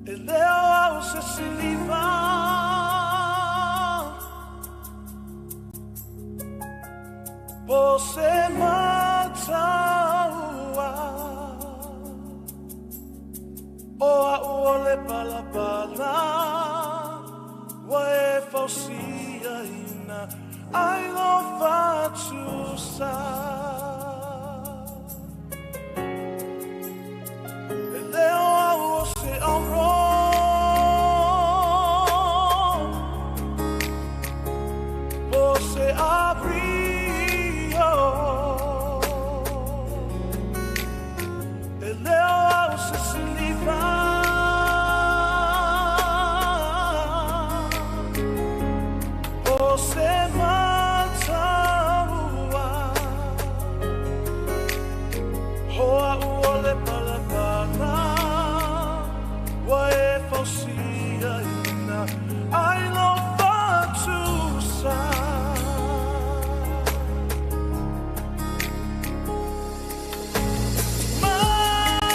E leo au se siliva Po se mataua O au o le palapala Ua e fausia ina Ai lo fatusa E leo au o se auro Po se abrio E leo au se siliva Po se mataua Hoa ua le palapala Ua e fausia ina Ai lo fatusa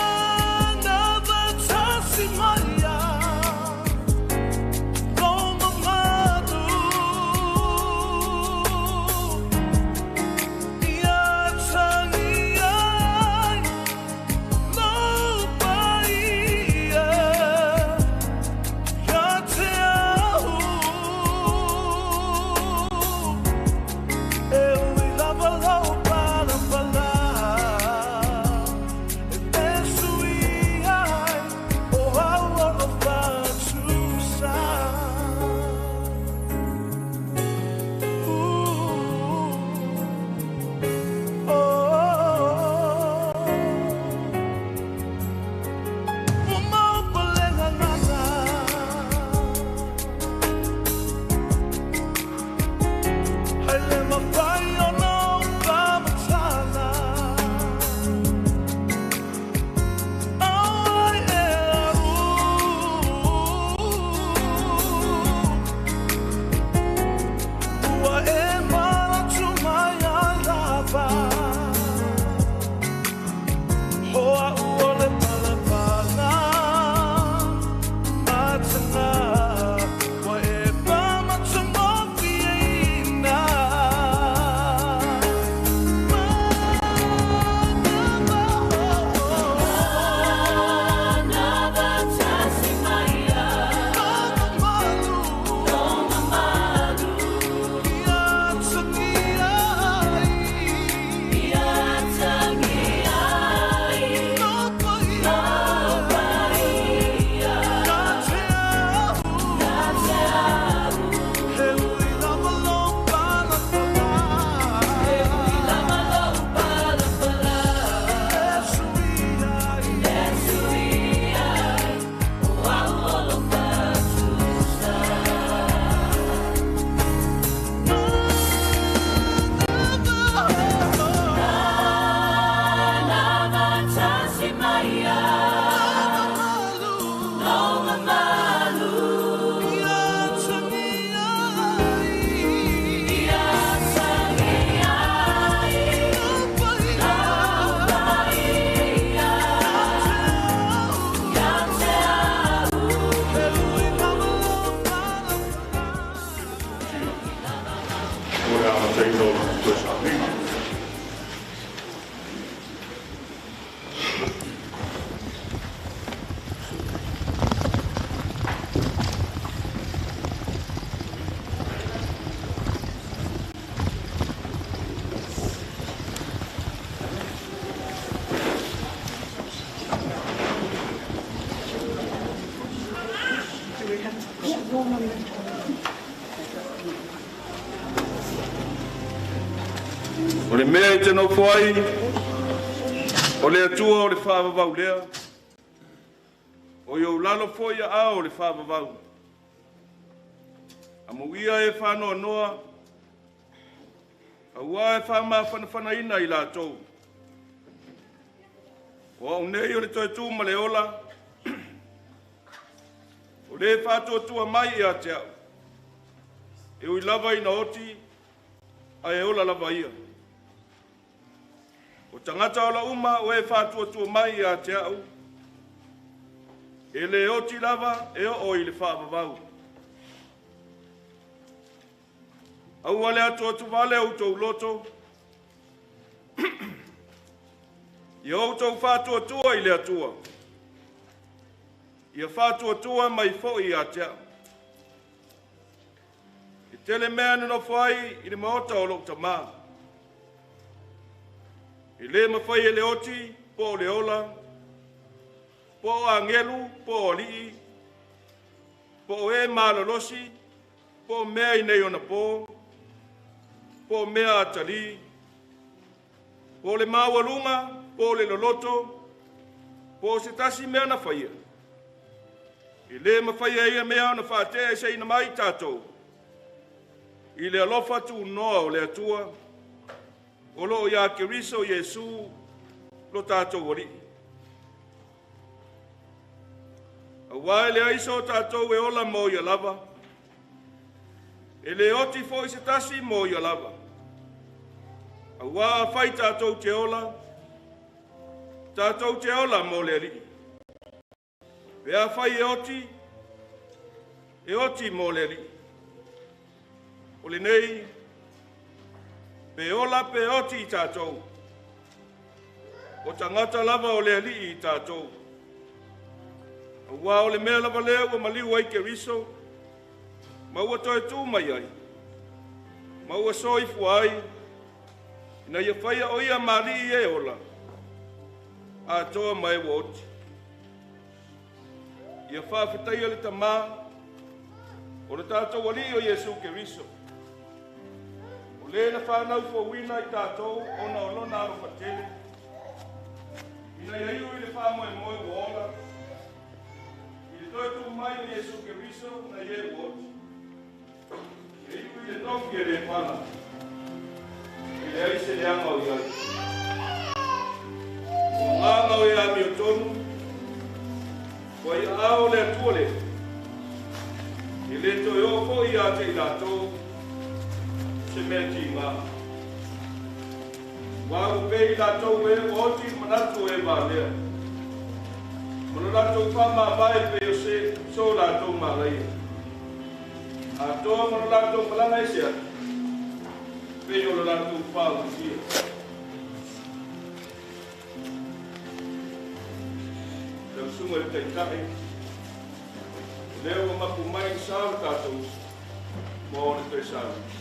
Mana tasi maia Lo mamadu Ia tangi ai Lo paia Ia te au E ui lava lau palapala E te sui ai O au o lo fatusa Ooh, oh, Ua mau palega nana Hai le mawhai o nau whamatala Ai e au Ua e manatu mai ai lava Hoa ua le palapala Matana Ua e pamatumofiaina Mo le amataina o le toe sauniga. O le mea i te nofo ai, o le Atua o le faavavau lea, o i ou lalo foi a ao o le faavavau. Amuia e whanoanoa, aua e whaamafanafanaina i latou. O au nei o le toe tu ma le ola, o le whaatuatua mai ia te au. E ui lava ina oti, a e ola lava ia. O tagata ola uma o e whaatuatua mai ia te au, E le oti lava e oo i le faavavau. Aua le atuatuvale o outou loto, ia outou faatuatua i le Atua, ia faatuatua mai foi ia te au. E tele mea e nonofo ai i le maota o lou tama. E le mafai e le oti, po o le ola, po o agelu, po o alii, po o e malolosi, po o mea i nei ona po, po o mea atalii, po o le maualuga, po o le loloto, po o se tasi mea na faia. E le mafai e ia mea ona faate'eseina mai tatou i le alofa tunoa o le Atua o lo o ia Keriso Iesu lo tatou Alii. Auā e leai so tatou e ola mo ia lava, e le oti foi se tasi mo ia lava. Auā afai tatou te ola, tatou te ola mo le Alii. Pe afai e oti, e oti mo le Alii. O lenei, pe ola pe oti i tatou, o tagata lava o le Alii i tatou. Auā o le mea lava lea ua maliu ai Keriso, ma ua toe tu mai ai, ma ua soifua ai, ina ia faia o ia ma alii e ola, atoa ma e ua oti. Ia faafetaia le Tamā o le tatou Alii o Iesu Keriso, o le na fanau fouina i tatou ona o lona alofa tele, ina ia iu i le faamoemoe ua ola, i le toe tu mai o Iesu Keriso na e ua oti. E iu i le tofi e le pala, e leai se leaga o i ai. O agaga o e amiotonu, ua i aao le Atua le, e le toe oo foi ia te i latou se mea tiga. Ua ua pei i latou e ua oti i manatu o e valea. Ma lo latou faamavae pei o se so latou malaia. Atoa ma lo latou malaga ese atu, pei o lo latou faaulusia. Lau susuga i le Taitai, o lea ua mapu mai i sa o le tatou uso, mo le toe sauni.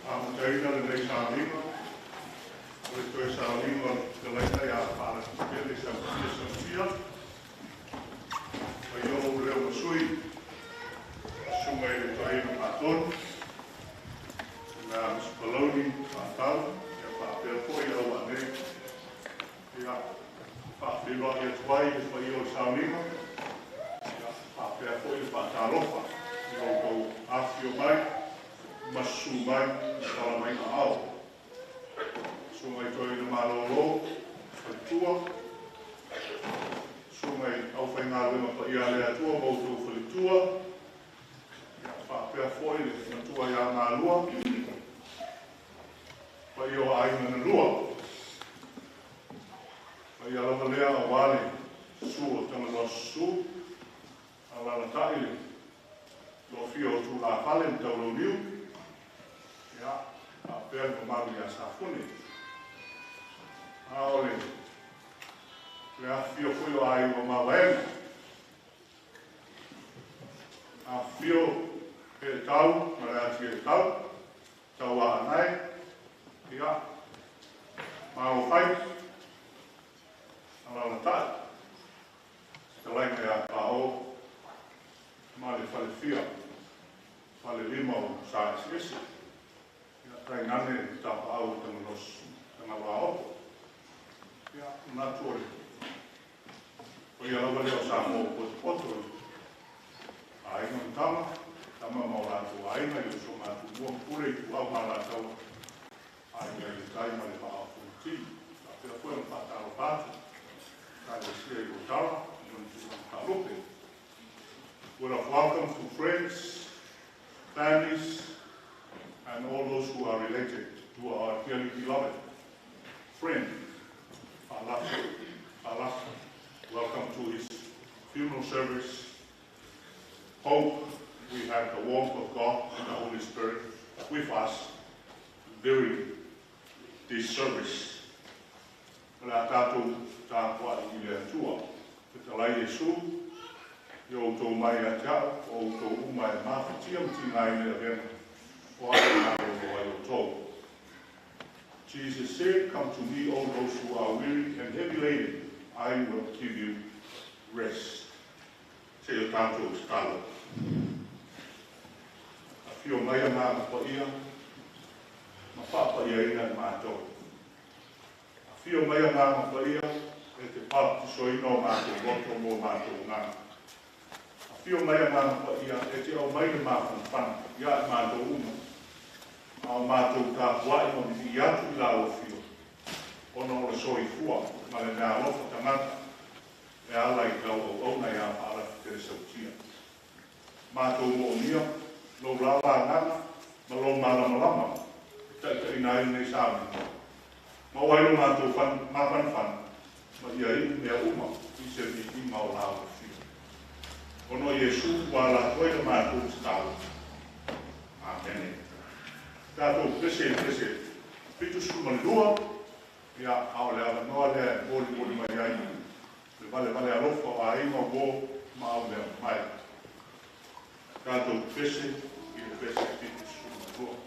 Amataina lenei sauniga, o le toe sauniga o le fetalaiga ia Faalatupele Sautia Sautia, ma i ou leo ma sui, susuga i le Toeaina Faatonu, na Mr. Paloni Faatau, ia faapea foi au anei. Ia, faafeiloai atu ai le paia o le sauniga, ia faapea foi le faatalofa i lo outou afifio mai, ma susu mai, tala mai aao. Susuga i Toeaina Malolo, faletua, susuga i aufaigaluega paia a le Atua ma outou faletua, ia faapea foi le matua ia Malua, paia o aiga na lua. Paia lava lea aua le susu o Tagaloa susu, alaalatai le toafia o Tulafale ma Taulauniu, ia faapea le mamalu ia Safune. A o le afifio foi o aiga o Mavaega, afifio Eetau ma le ati Eetau, Tauaanae, ia, Malofai, alaalatai fetalaiga ia Paao ma le falefia, falelima o Saeseese, ia tainane le tapaau o Tagaloa Tagaloaopo. Ia, manatu o le paia lava lea o Samoa ua potopoto i aiga ma tama, tama ma o latou aiga i uso ma Tumua ma Pule, Ituau ma Alataua. Alataua, Aiga i le Tai ma le Vaa o Fonoti. Faapea foi ona faatalofa atu Ekalesia i Otara i lona tulaga faalupe. Word of welcome to friends, families, and all those who are related to our dearly beloved friend, Fa'alafi. Fa'alafi. Welcome to his funeral service. Hope we have the warmth of God and the Holy Spirit with us during this service. O le a tatou tapuai i le Atua. Fetalai Iesu, ia outou mai ia te au, o outou uma e mafatia ma tigaina i avega, o au e malolo ai outou. Jesus said, "Come to me, all those who are weary and heavy laden, I will give you rest." Se i o tatou tatalo. Afio mai Agaga Paia ma faapaiaina i matou. Afio mai Agaga Paia e te papatisoina o matou loto mo matou agaga. Afio mai Agaga Paia e te aumai le mafanafana ia i matou uma. A o matou tapuai ma vivii atu i lau afio, ona o le soifua ma le meaalofa tagata e ala i lau auauna ia Fa'alafi Telesautia. Matou moomia lou lava agaga ma lou malamalama e taitaiina ai lenei sauniga. Maua ai lo matou mafanafana ma ia iu mea uma i se viiga o lau afio. Ona o Iesu ua ala atu ai le matou tatalo. Amene. Tatou pese i le pese 72, ia, a o le avanoa lea e molimoli mai ai le valevale alofa o aiga, uo ma au mea mamae. Tatou pese i le pese 72.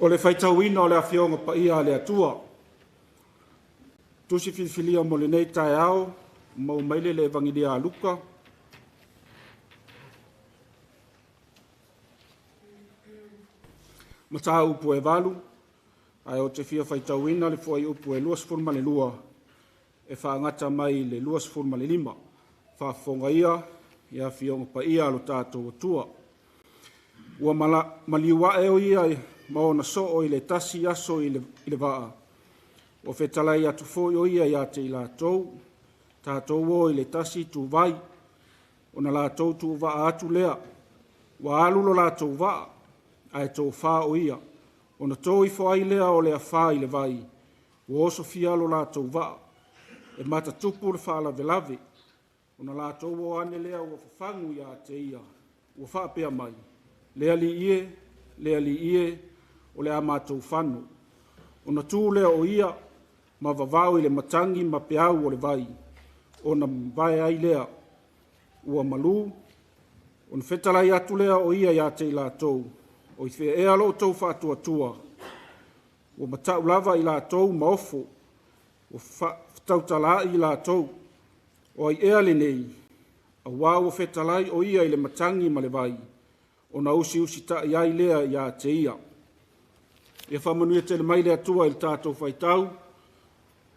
O le faitauina o le Afioga Paia a le Atua. Tusi filifilia mo lenei taeao, maua mai le Evagelia a Luka. Mataupu e 8, ae ou te fia faitauina le fuaiupu e 22 e faagata mai le 25. Faafofoga ia i Afioga Paia a lo tatou Atua. Ua maliu ae o ia ma ona soo i le tasi aso i le vaa. Ua fetalai atu foi o ia ia te i latou, tatou o i le tasi ituvai, ona latou tuuvaa atu lea. Ua alu lo latou vaa, ae tofā o ia. Ona to ifo ai lea o le afā i le vai, ua osofia lo latou vaa. E matatupu le faalavelave, ona latou o ane lea ua fafagu ia te ia. Ua faapea mai, le Alii e, le Alii e, o le a matou fano. Ona tu lea o ia, ma vavao i le matagi ma peau o le vai, ona mavae ai lea, ua malu. Ona fetalai atu lea o ia ia te i latou, o i fea ea lo outou faatuatua, ua matau lava i latou ma ofo, ua faatautalaai i latou, o ai ea lenei, auā ua fetalai o ia i le matagi ma le vai, ona usiusitai ai lea ia te ia. Ia faamanuia tele mai le Atua i le tatou faitau,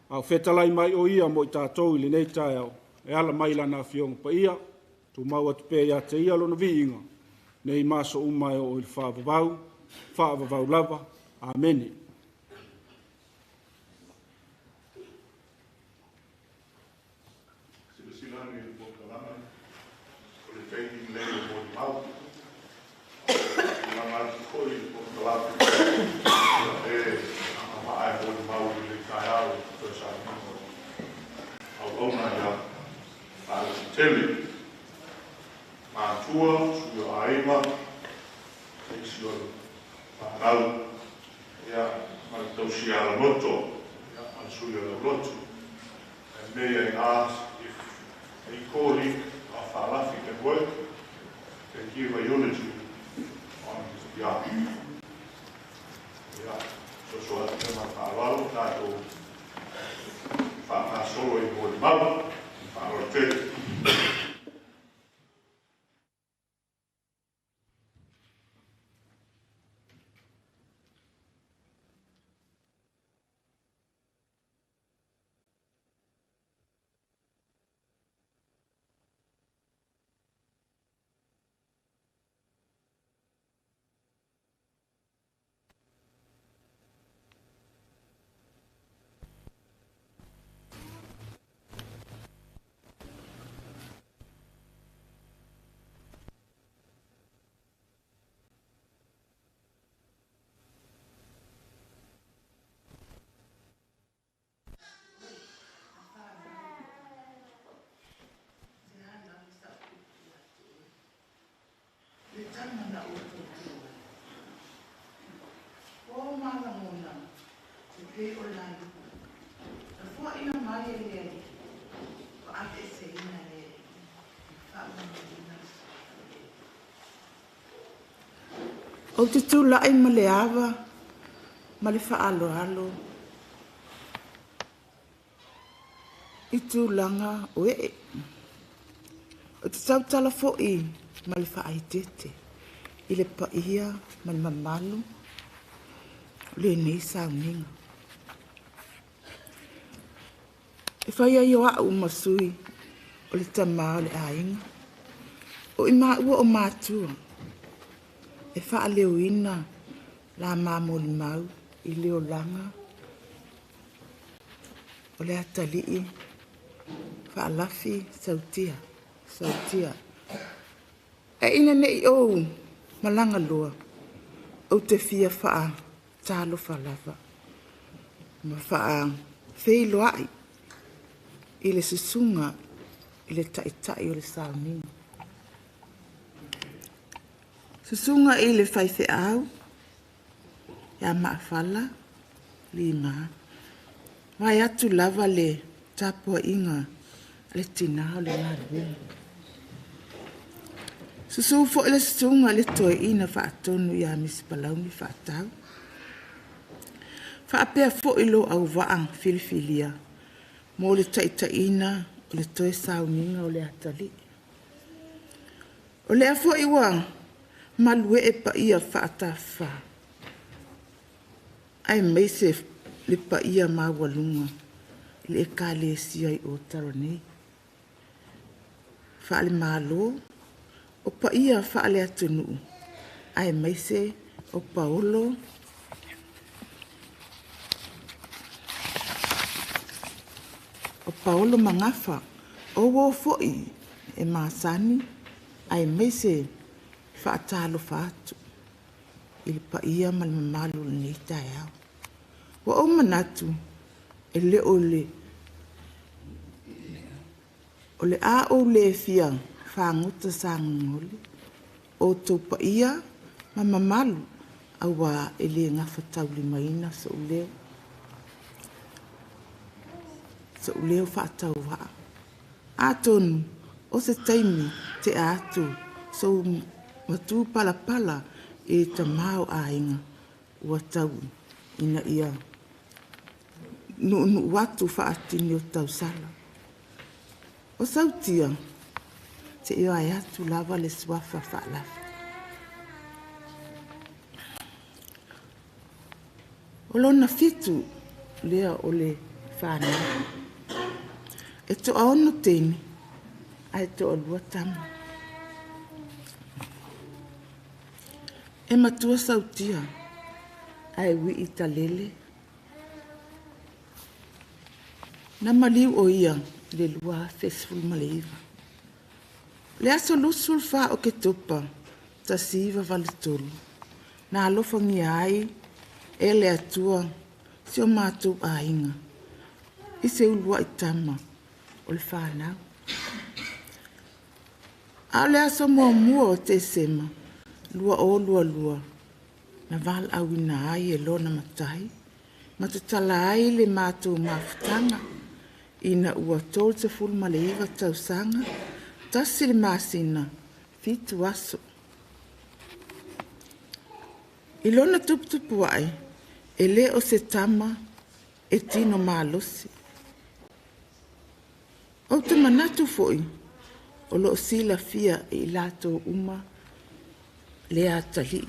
a o fetalai mai o ia mo i tatou i lenei taeao, e ala mai lana Afioga Paia, tumau atu pea ia te ia lona viiga, nei ma aso uma e oo i le faavavau, faavavau lava. Amene. Silasila ane i le polokalame, o le taimi lenei o molimau. Tulaga atu foi i le polokalame, e agavaa e molimau i lenei taeao i le toe sauniga o auauna ia faalauaitele. Matua, sui o aiga, teisi o le fanau, ia, ma le tausi alaloto, ia, ma le sui o le aulotu. And may I ask if a colleague of Fa'alafi can work, can give a eulogy on his behalf. Ia, soso atu le ma fa'aloalo, tatou faagasolo i molimau, fa'aloalo tele. Le tama na outou tu ai. O malagona, te pei o la luku. Na fuaina mai e le Alii, ua aveeseina e le faamamaluina le suafa o le Alii. Ou te tulai ma le ava ma le faaaloalo i tulaga o ee. Ou te tautala foi ma le faaeteete i le paia ma le mamalu o lenei sauniga. E fai ai o au ma sui o le tamā o le aiga, o i maua o matua, e faaleoina la mamolimau i le olaga o le atalii Fa'alafi Sautia, Sautia. E ina ne'i ou malaga loa, ou te fia fa'atalofa lava ma fa'afeiloa'i i le susuga i le ta'ita'i o le sauniga. Susuga i le faifeau ia Maafala Lima, vaeatu lava le tapuaiga a le tinā o le galuega. Susu foi le susuga i le toeaina faatonu ia Misi Palauni Faatau. Faapea fo'i lo auvaa filifilia mo le taitaiina o le toe sauniga o le atalii. O lea foi ua maluee paia faatafafa, aemaise le paia maualuga i le Ekalesia i Otawa nei. Faale-Malo, o paia faale-atunuu, aemaise o paolo ma gafa, o uo foi e masani aemaise faatalofa atu i le paia ma le mamalu o lenei taeao. Ua ou manatu, e le o le a ou le fia fagota sagolegole o outou paia ma mamalu aua e le gafataulimaina sou leo faatauvaa. Atonu o se taimi tea atu sou matupalapala i le tama o aiga ua tau ina ia nuunuu atu faatini o tausala. O Sautia, seia vaeatu lava le suafa faalafi. O lona fitu lea o le fanau. E toaono teine ae toalua tama. E matua Sautia ae wii talele. Na maliu o ia i le 2019. Le aso 24 o Oketopa 1983, na alofagia ai e le Atua si o matou aiga i se uluai tama o le fanau. A o le aso 1 o Tesema 2022, na valaauina ai e lona matai ma tatala ai le matou mafutaga ina ua 39 tausaga, 1 le masina, 7 aso. I lona tuputupuae, e le o se tama e tino malosi. Ou te manatu foi, o lo o silafia e i latou uma le atalii.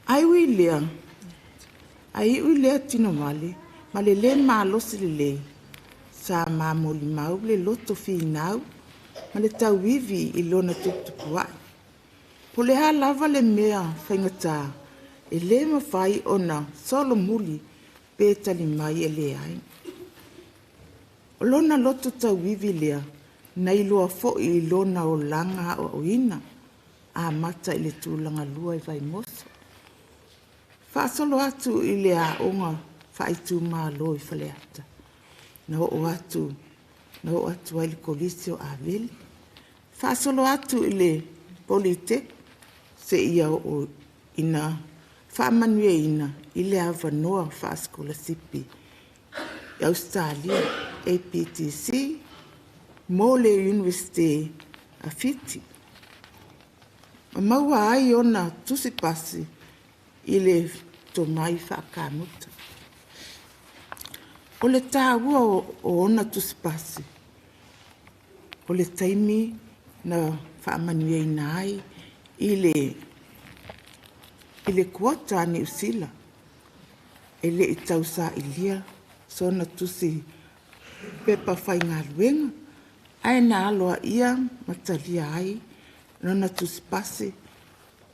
Ai ui lea, ai iu lea tinovale ma le lē malosi lelei, sa ma molimau le loto finau ma le tauivi i lona tuputupuae. Po o le a lava le mea faigata, e le mafai ona solomuli pe tali mai e leai. O lona loto tauivi lea, na iloa foi i lona olaga aoaoina, amata i le tulaga lua i Vaimoso. Faasolo atu i le aoga faaitumalo i Faleata, na oo atu ai i le Kolisi o Avele. Faasolo atu i le Polytech seia oo ina faamanuiaina i le avanoa faasikolasipi i Ausetalia APTC mo le Iunivesite a Fiti. Ma maua ai ona tusipasi i le tomai faakamuta. O le taua o ona tusipasi, o le taimi na faamanuiaina ai i le quota a Niu Sila, e le i tausailia sona tusi pepa faigaluega, ae na aloaia ma talia ai lona tusipasi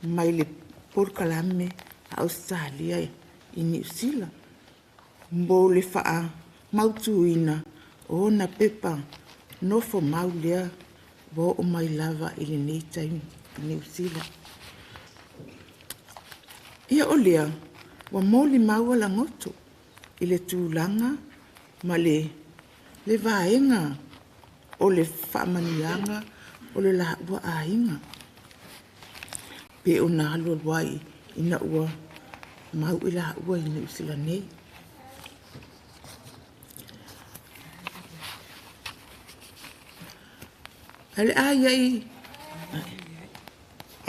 mai le polokalame a Ausetalia i Niu Sila mo le faamautuina o ona pepa nofomau lea ua oo mai lava i lenei taimi i Niu Sila. Ia o lea, ua molimau alagoto i le tulaga ma le vaega o le faamanuiaga o le laua aiga, pe ona alualu ai ina ua mau i laua i Niu Sila nei.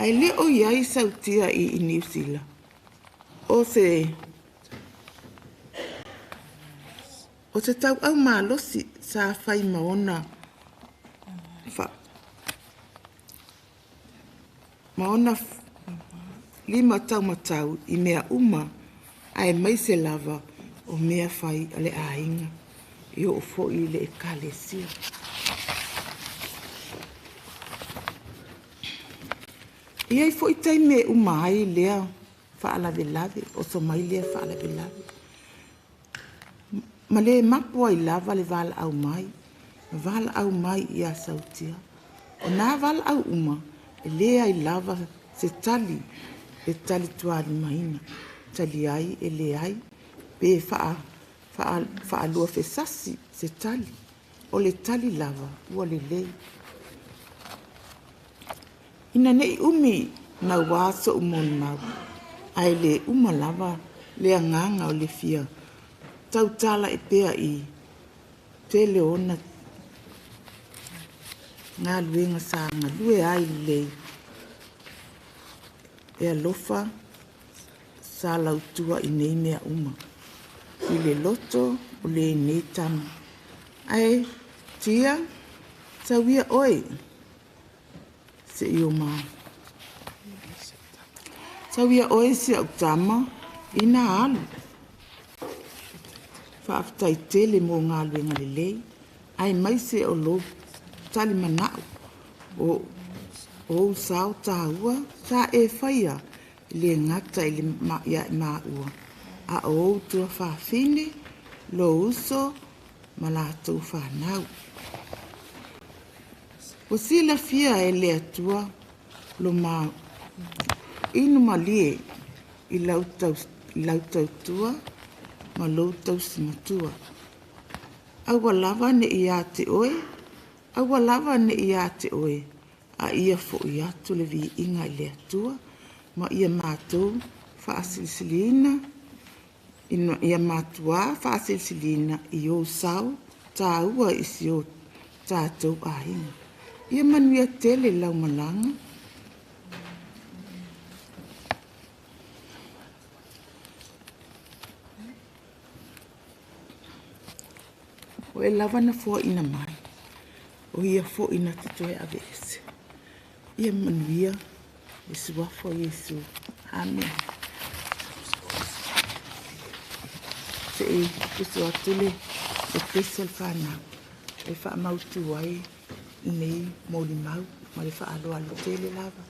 Ae Ae le o i ai Sautia i Niu Sila. O se tauau malosi sa fai ma ona lima taumatau i mea uma aemaise lava o mea fai a le aiga e oo foi i le ekalesia. E i ai foi taimi e uma ai lea faalavelave, oso mai lea faalavelave. Ma le mapo ai lava le valaau mai, valaau mai ia Sautia. O na valaau uma, e leai lava se tali e talitualimaina, tali ai e leai, pe faaluafesasi se tali, o le tali lava ua lelei. Ina nei umi naua so'u molimau, ae le uma lava le agaga o le fia tautala pea i tele o ona galuega sa galue ai lelei e alofa sa lautua i nei mea uma, i le loto o lenei tama. Ae tia, sau ia oe, se i o ma. Sau ia oe si au tama ina alu. Faafetai tele mo galuega lelei, aemaise o lou talimanao o ou sao taua sa e faia e le gata ia i maua, a o ou tuafafine, lou uso ma latou fanau. Ua silafia e le Atua lo ma inu malie i lau tautua ma lou tausi matua. Aua lava ne i ia te oe, aua lava ne i ia te oe, a ia foi atu le viiga i le Atua, ma ia matou faasilisiliina, ia matua faasilisiliina i ou sao taua i si o tatou aiga. Ia manuia tele lau malaga. O e lava na foaina mai, o ia foi na te toe aveese. Ia manuia le suafa o Iesu. Amen. Se i uso atu le pese o le fanau e faamautu ai lenei molimau ma le faaaloalo tele lava.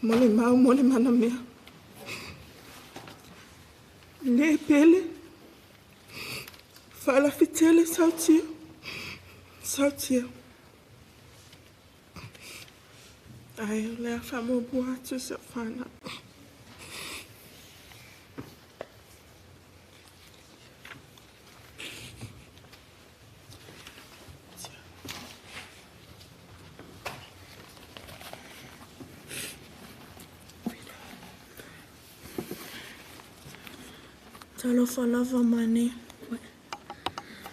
Mo le mau mo le manamea. Le pele. Faalafitele sautia. Sautia. Ae o le a faamuamua atu si au fanau. Talofa lava, my name.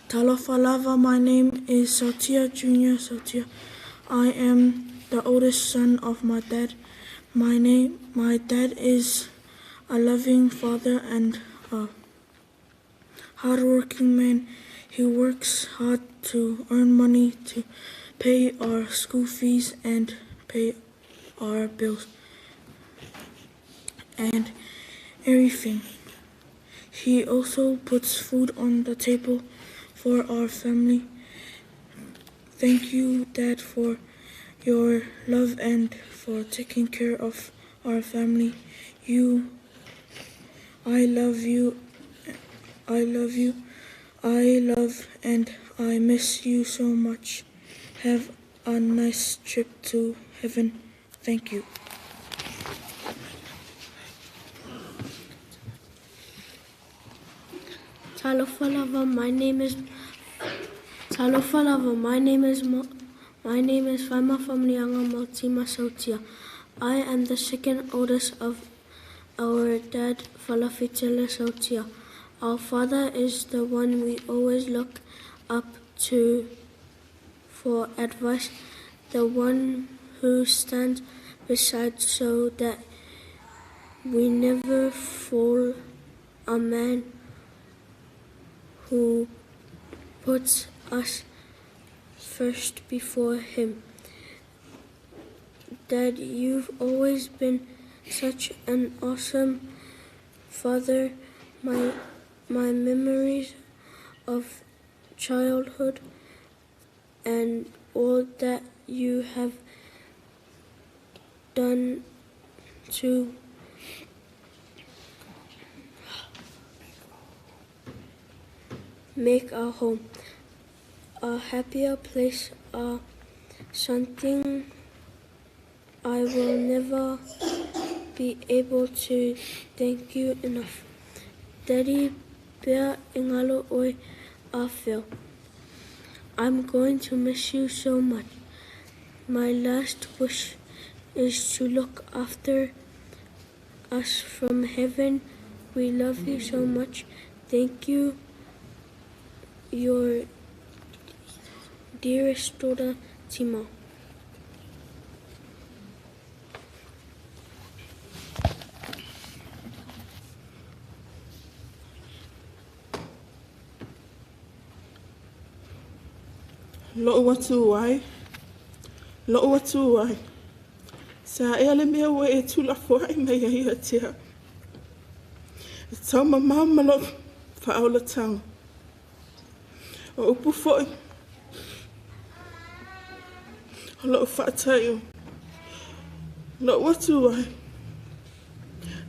Talofa lava, my name is Sautia Junior Sautia. I am the oldest son of my dad. My dad is a loving father and a hardworking man. He works hard to earn money to pay our school fees and pay our bills and everything. He also puts food on the table for our family. Thank you, Dad, for your love and for taking care of our family. I love you. I love you. I love and I miss you so much. Have a nice trip to heaven. Thank you. Talofa lava, my name is Faima Famlianga Maltima Sautia. I am the second oldest of our dad, Falafitele Sautia. Our father is the one we always look up to for advice, the one who stands beside so that we never fall, a man who puts us first before him. Dad, you've always been such an awesome father. My memories of childhood and all that you have done to make our home a happier place are something I will never be able to thank you enough. Daddy, Bea ingalo oi a feel. I'm going to miss you so much. My last wish is to look after us from heaven. We love you so much. Thank you, your dearest daughter, Tima. Lo'u atu ai, lo'u atu ai. Sa e ale mea ua e tulafoai mai ai ia te au. E taumamao ma lou faaolataga. O upu fo'i o lou faataio. Lo'u atu ai.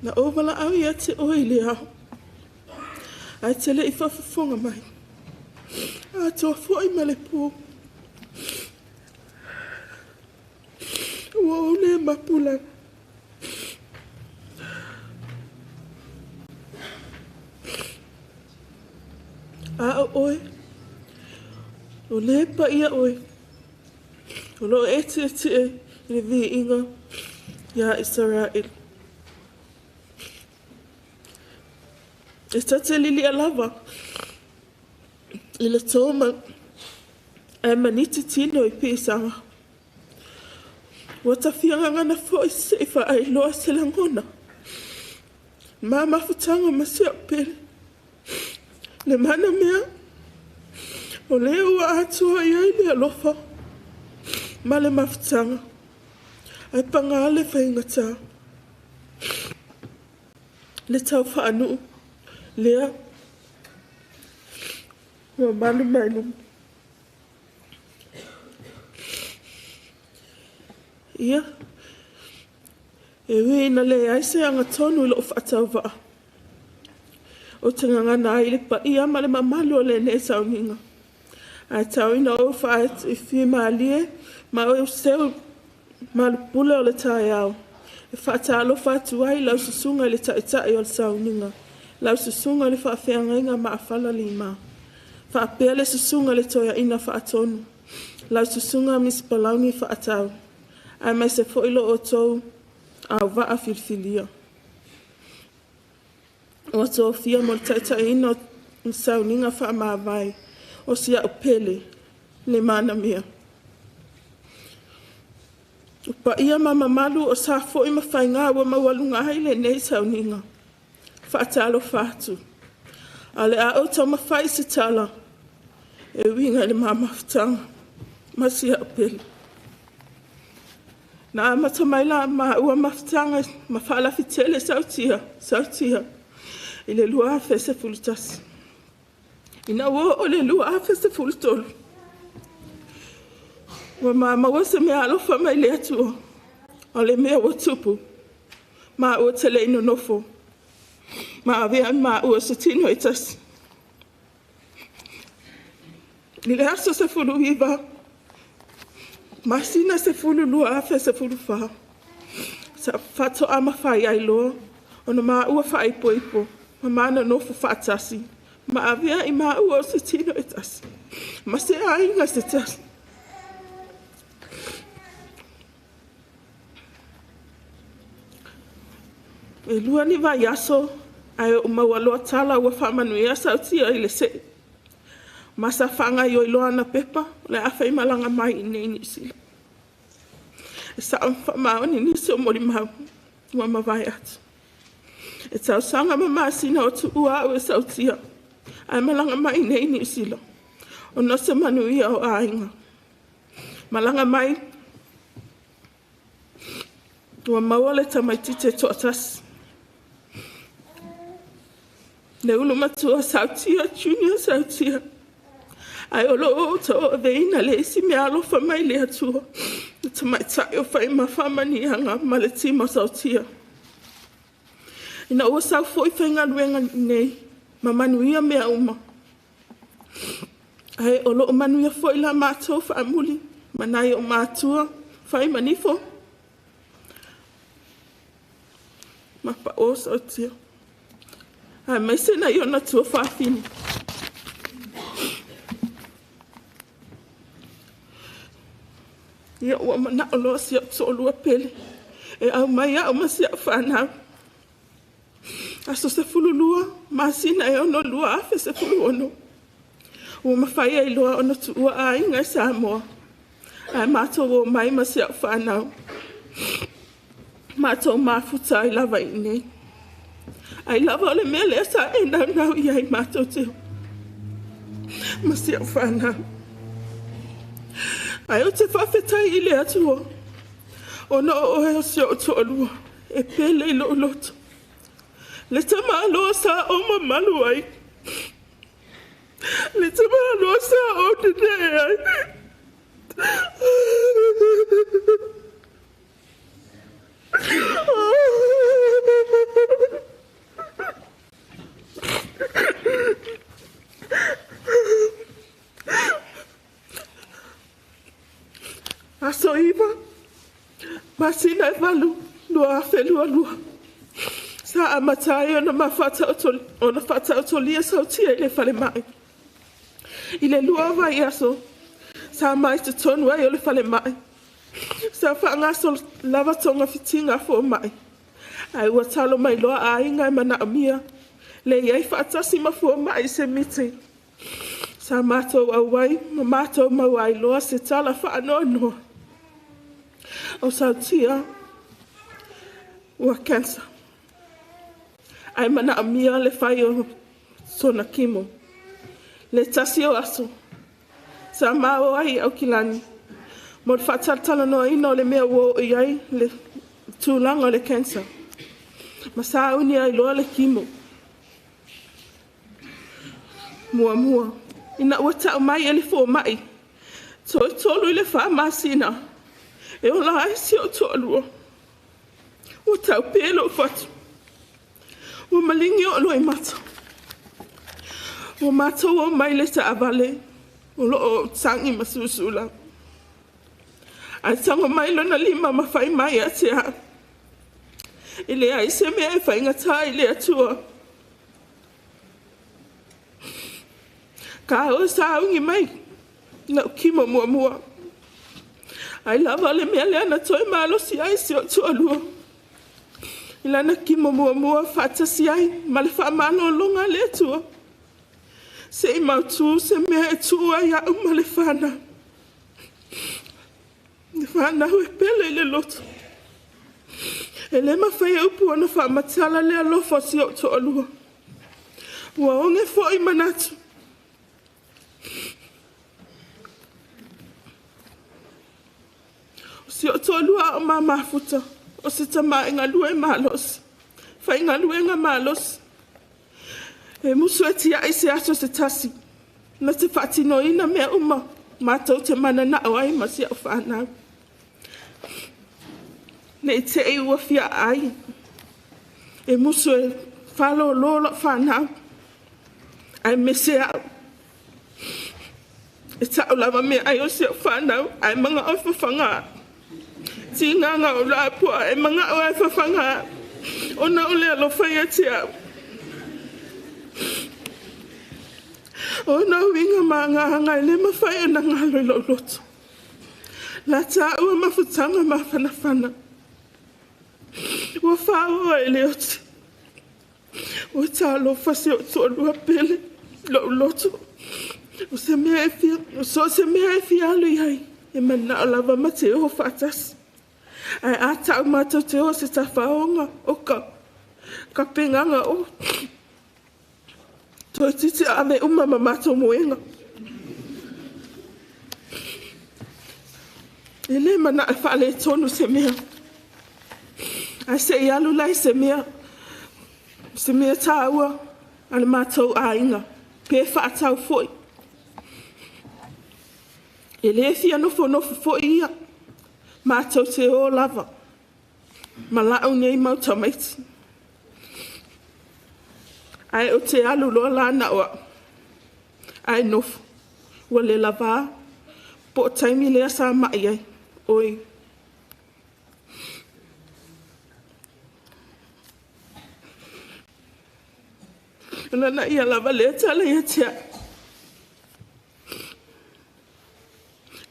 Na ou valaau ia te oe i le ao. Ae te le i faafofoga mai. Atoa fo'i ma le pō. Ua ou le mapulana. A o oe, o le paia oe, o loo e tietie i le viiga iā Isaraelu. E ta te lilia lava i le tō ma ae maniti tino i piisaga. Ua tafiagagana fo'i se'i faailoa se lagona. Ma mafutaga ma si au pele. Le mana mea, o lea ua atoa i ai le alofa ma le mafutaga. Ae pagā le faigatā. Le tau faanuu lea ua malu mai luma. Ia, E ui ina leai se agatonu i loo faatauvaa. Ou te gagana ai i le paia ma le mamalu o lenei sauniga. Ae tauina ou faafimalie ma ou seu malupule o le taeao. E faatalofa atu ai lau susuga i le taitai o le sauniga, lau susuga i le faafeagaiga Maafala Lima. Faapea le susuga i le toeaina faatonu, lau susuga Miss Palauni Faatau, aemaise foi lo outou auvaa filifilia. Ua tofia mo le taitaiina o sauniga faamavae o si au pele le manamia. O paia ma mamalu o sa foi ma faiga ua maualuga ai lenei sauniga. Faatalofa atu. A o le a ou taumafai se tala e uiga i le ma mafutaga ma si au pele. Na amata mai la maua mafutaga ma faalafitele Sautia, Sautia i le 2011. Ina ua oo le 2013, ua maua se mea alofa mai le Atua, o le mea ua tupu, maua te le nonofo, ma avea maua se tino e tasi. I le aso 19, masina 12 2014, sa faatoa mafai ai loa ona maua faaipoipo ma manonofo faatasi ma avea i maua o se tino e tasi ma se aiga se tasi. E lua ni vaiaso ae ou maua loa tala ua faamanuia Sautia i le see. Ma sa faagaioi loa ana pepa o le a faimalaga mai i nei Niu Sila. E sao faamaoni nisi o molimau ua mavae atu. E tausaga ma masina o tuua au e Sautia ae malaga mai nei Niu Sila ona o se manuia o aiga. Malaga mai ua maua le tamaitiiti e toatasi. Le ulu matua Sautia, Junior Sautia. Ae o loo ou tauaveina le isi mea alofa mai le Atua, le tamaitai o fai ma faamaniaga ma le tima Sautia. Ina ua sau foi faigaluega nei, ma manuia mea uma. Ae o loo manuia foi la matou faamuli, ma nai o matua, fai manifo. Ma pa o Sautia. Ae maise nai ona tua faafine. Ia ua manao loa si au toalua pele e au mai au ma si au whanau. Aso 12, masina e 6 2016. Ua mafai ai loa ona tuua aiga i Samoa. Ae matou o mai ma si au whanau. Matou mafuta ai lava i nei. Ai lava o le mea lea sa e naunau i ai matou te ma si au whanau. Ai o te faafetai i le Atua, ona o oe o si ou toalua, e pele i lou loto. Le tamaloa sa o mamalu ai. Le tamaloa sa o nenee ai. Aso 9, masina e 8, 2022. Sa amata ai ona faataotolia Sautia i le falemai. I le 2 vaiaso, sa mai totonu ai o le falemai. Sa faagaso lava togafitiga a foamai. Ae ua talo mai loa aiga e manaomia le iai faatasi ma foamai i se miti. Sa matou auai ma matou maua ai loa se tala faanoanoa. O Sautia ua cancer. Ae manaomia le fai o sona kimo. Le tasi o aso, sa mao ai i Aukilani. Mo le faatalatalanoaina o le mea ua oo i ai le tulaga o le cancer. Ma sa uni ai loa le kimo. Muamua, ina ua tau mai e le foamai, toe 3 i le 4 masina, e ola ai si ou toalua. Ua taupē lo'u fatu. Ua maligi o'u loimata. Ua matou o mai le taavale o loo ou tagi ma susū lava. Ae tago mai lona lima ma fai mai ia te au. E leai se mea e faigata i le Atua. Ka o saugi mai la'u kimo muamua. Ai lava le mea lea na toe malosi ai si o'u toalua. I lana kimo muamua faatasi ai ma le faamalologa a le Atua. Se'i mautū se mea e tuu ai a'u ma le fanau. Le fanau e pele i le loto. E lē mafai e upu ona faamatala le alofa o si o'u toalua. Ua oge fo'i manatu. O si o'u toalua a'o mamafuta o se tamā e galue malosi. Faigaluega malosi. E musu e tia'i se aso se tasi. Na te faatinoina mea uma matou te manana'o ai ma si a'u fanau. Nei te'i ua fia ai. E musu e faalōlō lo'u fanau. Ae mese a'u. E ta'u lava mea ai o si a'u fanau ae maga'o e fafagā. Tigaga o lapoa e maga'o e fafagā. Ona o le alofa ia te a'u. O na uiga ma agaga e lē mafai ona galo i lo'u loto. La tāua mafutaga mafanafana. Ua fāoa e le oti. Ua talofa si o'u toalua pele lo'u loto. O se mea e fia, o so se mea e fia alu i ai. E mana'o lava ma te o faatasi. Ae a ta'u matou te o se tafaoga o ka kapegaga o. Toeitiiti ave uma ma matou moega. E lē mana'a e faaletonu se mea. Ae se'i alu lai se mea. Se mea tāua a le matou aiga. Pe faatau fo'i. E lē fia nofonofo fo'i ia. Matou te o lava. Ma la'u nei mau tamaiti. Ae o te alu loa lana o a'u. Ae nofo. Ua le lavā. Po o taimi lea sa ma'i ai. Oi. O lana ia lava lea tala ia te a'u.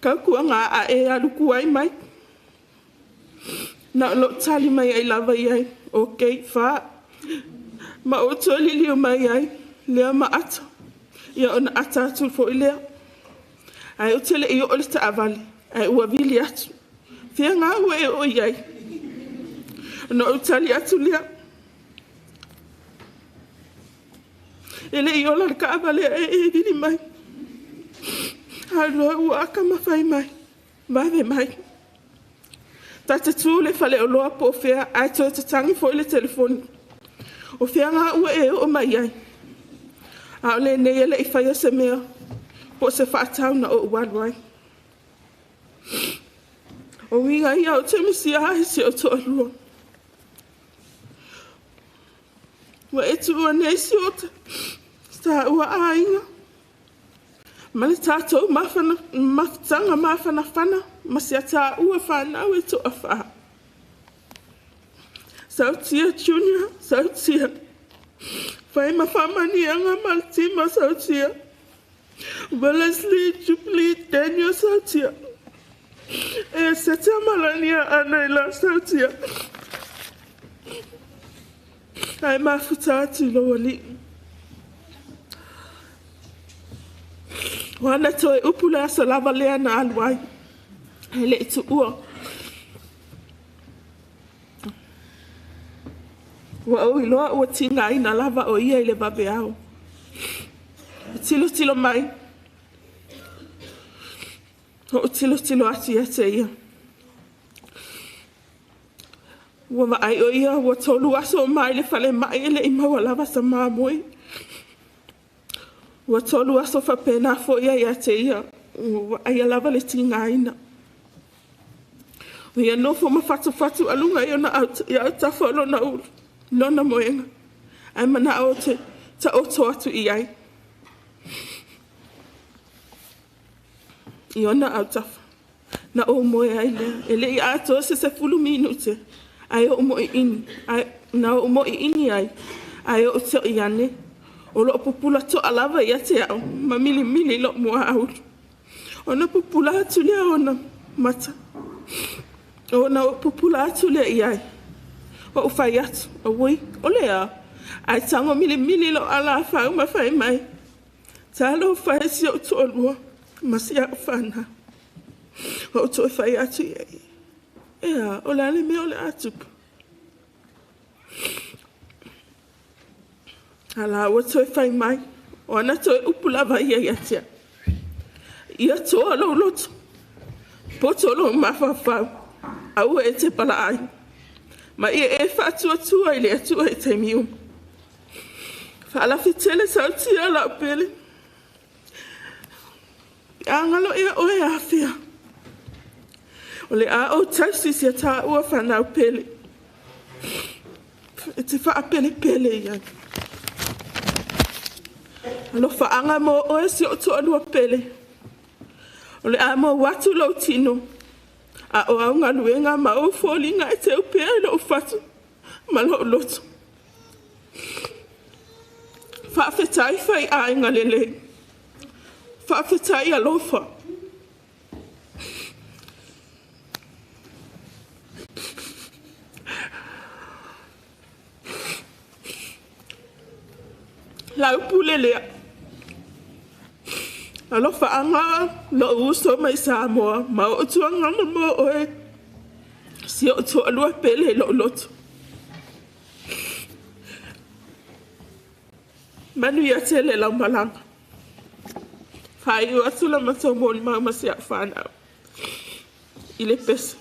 Kaukuaga a e alu kuai mai. Na o lo'u tali mai ai lava i ai. Okay, fa. Ma ou toe liliu mai ai. Lea ma ata. Ia ona ata atu fo'i lea. Ae ou te le'i oo le taavale. Ae ua vili atu. Fea gā ua e oo i ai. Ona ou tali atu lea. E le'i ola le kaavale e e vili mai. Alu loa ua aka ma fai mai. Vave mai. Ta te tū le faleoloa po o fea ae toe tatagi fo'i le telefoni. O fea gā ua e oo mai ai. A o lenei e le'i faia se mea po o se faatau na ou alu ai. O uiga ia o te misia ai si o toalua. Ua e tuua nei si o tāua aiga. Ma le tātou mafana, mafutaga mafanafana ma si a tāua whānau e toa whā. Sautia Junior, Sautia. Whai ma whamanianga ma le tima Sautia. Wellesley, Jubilee, Daniel Sautia. E se te malania ana i la Sautia. Ai mafuta atu lo ali. O ana toe upu le aso lava lea na alu ai. E le'i tuua. Ua ou iloa ua tigaina lava o ia i le vaveao. E tilotilo mai. O'u tilotilo atu ia te ia. Ua vaai o ia ua 3 aso o mai le falema'i e le'i maua lava sa mamoe. Ua 3 aso faapena fo'i ai ia te ia. Ua vaaia lava le tigaina. Ma ia nofo ma fatufatu aluga i ona i autafa o lona ulu, lona moega. Ae mana'o te ta'oto atu i ai i ona autafa. Na ou moe ai lea, e le'i atoa se 10 minute, ae o'u mo'i'ini, ae na o'u mo'i'ini ai, ae o'u to'i ane, o lo'o pupula to'a lava ia te a'u, ma milimili lo'u muaulu. Ona pupula atu lea ona mata. Ona o'u pupula atu lea i ai. O'u fai atu, auoi, o le a, ae tago milimili lo'u alafau ma fai mai. Talofa e si o'u to'alua, ma si a'u fanau. O'u toe fai atu i ai. E a, o le a le mea o le a tupu. A la ua toe fai mai, o ana toe upu lava ia ia te a'u. Ia toa lou loto, poto lou mafaufau, aua e te pala'ai. Ma ia e fa'atuatua i le Atua i taimi uma. Fa'alafetele sautia la'u pele. Agalo ea oe afea. O le a ou tausi sia tāua whanau pele. E te whaapelepele ia. Alofa mo oe si o to'alua pele. O le a mo watu lou tino. A o au galuega ma ou foliga e te upea i lo'u fatu ma lo'u loto. Fa'afetai fai'aiga lelei. Fa'afetai alofa. Lau pule lea. Alofa'aga lo'u uso mai Samoa ma o'u tuagana mo oe. Si o'u to'alua pele i lo'u loto. Manuia tele lau malaga. Fa'ai'u atu la matou molimau ma si a'u fanau. I le pese.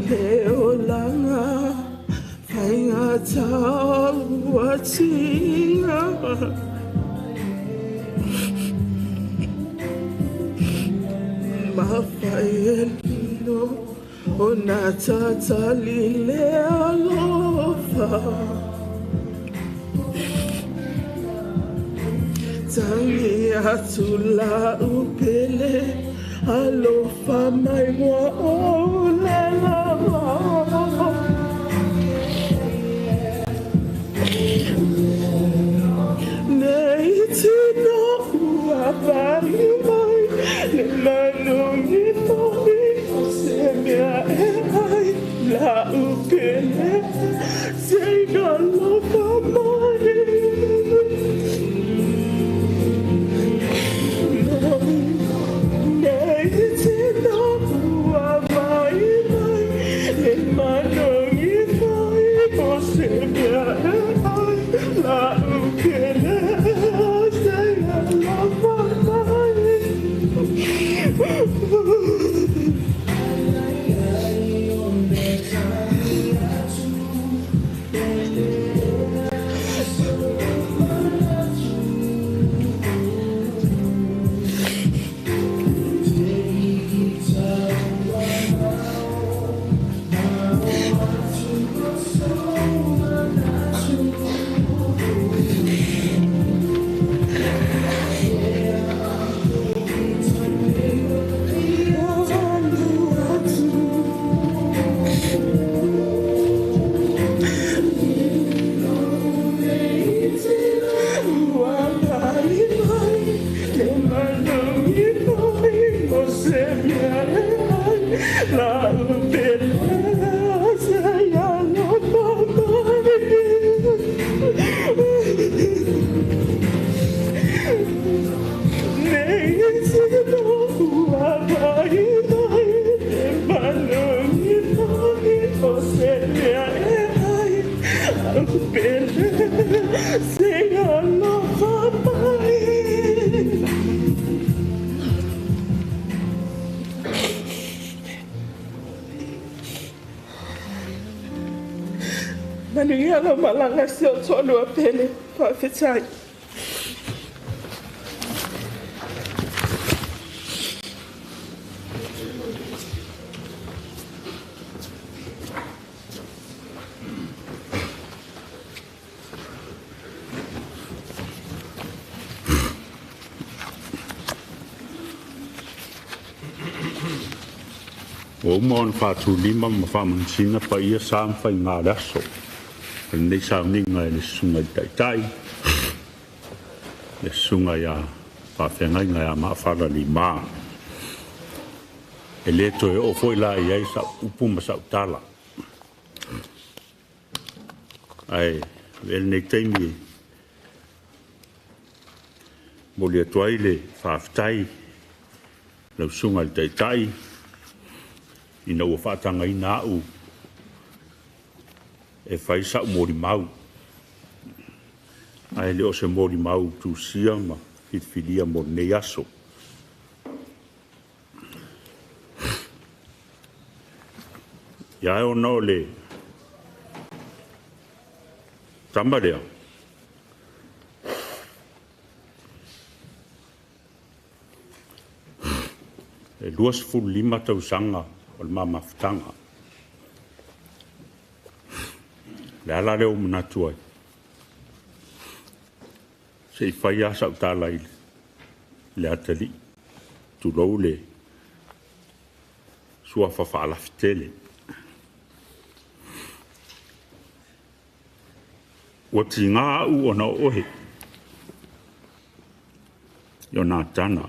Le olaga faiga tauatiga. Mafaelino o na tatali le alofa. Tangi atu la'u pele alofa mai mua o le lava. Nei tino ua vali mai le manungi foi se mea e ai la'u pele se alofa mai. Nei tino ua vali mai le manungi foi se mea e ai la'u pele se alofa mai. matou pele se i alofa mai. Manuia lau malaga e si ou toalua pele. Faafetai. Ua uma ona faatulima ma faamanusina paia sa ma faiga o le aso o lenei sauniga e le Susuga i le Taitai, le Susuga ia Faafeagaiga ia Maafala Lima. E le toe oo foi la i ai sau upu ma sau tala. Ae avea lenei taimi e momoli atu ai le faafetai lau Susuga i le Taitai ina ua faatagaina au e fai sau molimau. Ae le o se molimau tusia ma filifilia mo lenei aso. Ia ona o le tama lea, e 25 tausaga o le mamafutaga. Le ala lea ua manatu ai, se i fai lava sau tala i le atalii, tulou le suafa faalafitele. Ua tiga au ona o oe, Ionatana,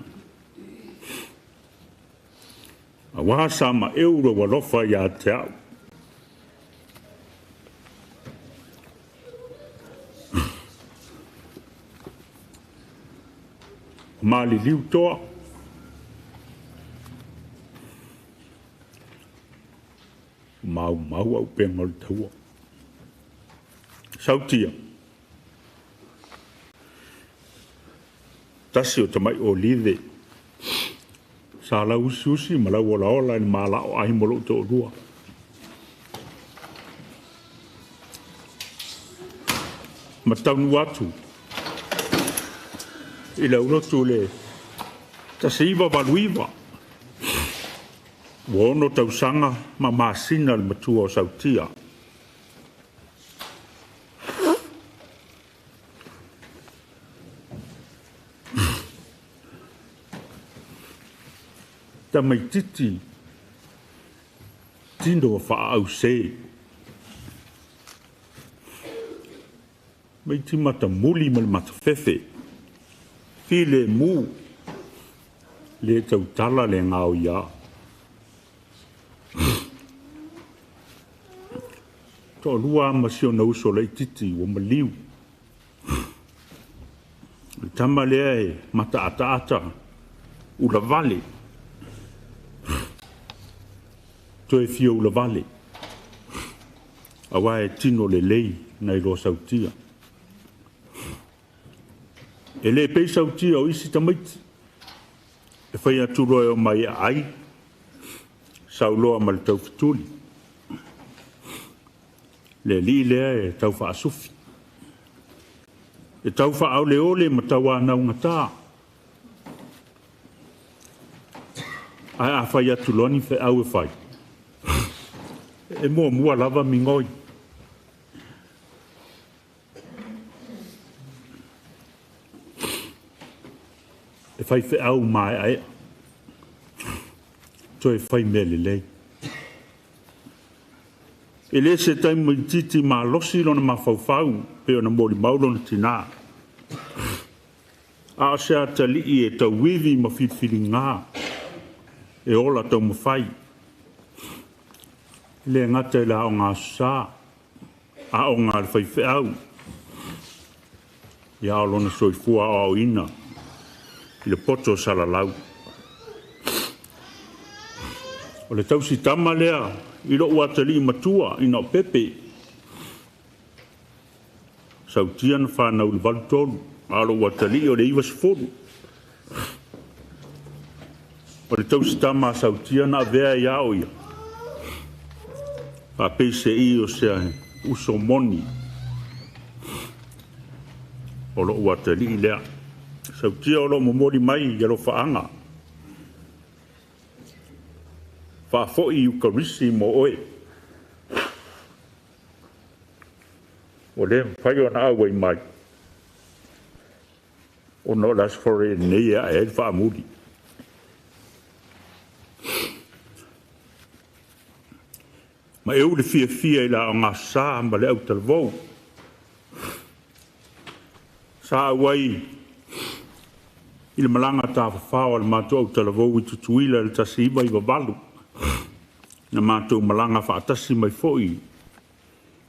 auā sa maeu lou alofa ia te au. O maliliu toa, o maumau auupega o le taua. Sautia, tasi o tamai olive, sa lau usiusi ma lau olaola i le malao ai mo lou toalua. Ma taunuu atu i le aulotu le 1989, ua 6 tausaga ma masina le matua o Sautia. Tamaititi tino faaause, mai ti matamuli ma le matafefe, file mu, le tautala le ngao ia. Toalua ma si ona uso laititi ua maliu. Le tama lea e mataataata ulavale, toe fia ulavale, auā e tino lelei nai lo Sautia. E le pei Sautia o isi tamaiti, e fai atu loa e omai e aai, sauloa ma le taufetuli. Le alii lea e tau faasufi, e tau faaoleole ma tauanaugata. Ae a fai atu loa ni feau e fai, e muamua lava migoi. E fai feau maeaea, toe fai mea lelei. E le se tamaititi malosi lona mafaufau pe ona molimau lona tinā. A o se atalii e tauivi ma filifiliga, e ola taumafai. E le gata i le aoga aso sa, aoga a le faifeau, ia o lona soifua aoaoina i le poto o Salalau. O le tausitama lea i lou atalii matua ina o Pepe. Sautia na whanau le 83, a o lou atalii o le 90. O le tausitama a Sautia na avea ia o ia. Faapeise i o se uso moni o lou atalii lea. Sautia o loo momoli mai i alofaanga. Faafoi i ukarisi mo oe. O le mafai ona auai mai. Ona o le aso Faraile nei e ae ai le faamuli. Ma e u le fiafia i la o ngā sa ma le autalavou. Sa auai i le malaga tafafao a le matou autalavou i Tutuila i le 1998. Na matou malaga faatasi mai foi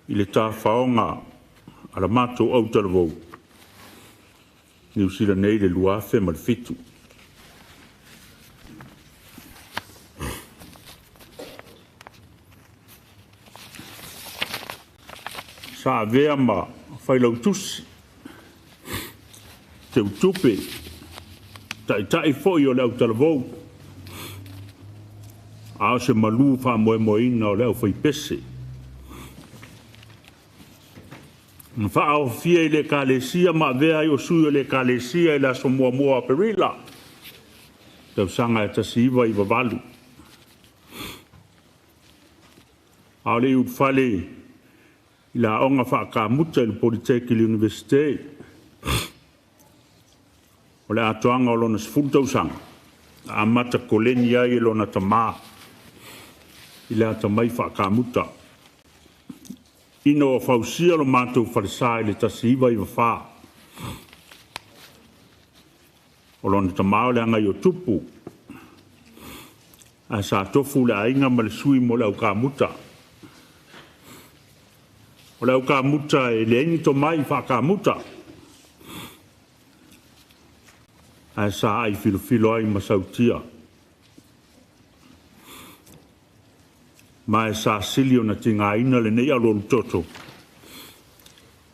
i le tafaoga a le matou autalavou Niu Sila nei le 2007. Sa avea ma failautusi teutupe taitai foi o le autalavou, a o se malu faamoemoeina o le aufaipese. Na faaofia i le Ekalesia ma avea ai o sui o le Ekalesia i le aso 1 o Aperila, tausaga e 1998. A o le ulufale i la aoga faakamuta i le Politeki i le Universite, o le atoaga o lona 10 tausaga, na amata koleni ai e lona tamā i le atamai faakamuta. Ina ua fausia lo matou falesa i le 1994, o lona tamā o le agai o tupu, ae sa tofu le aiga ma le sui mo le aukamuta. O le aukamuta e leai ni tomai faakamuta, ae sa ai filofilo ai ma Sautia. Ma e sa sili o na tigaina lenei alualu toto,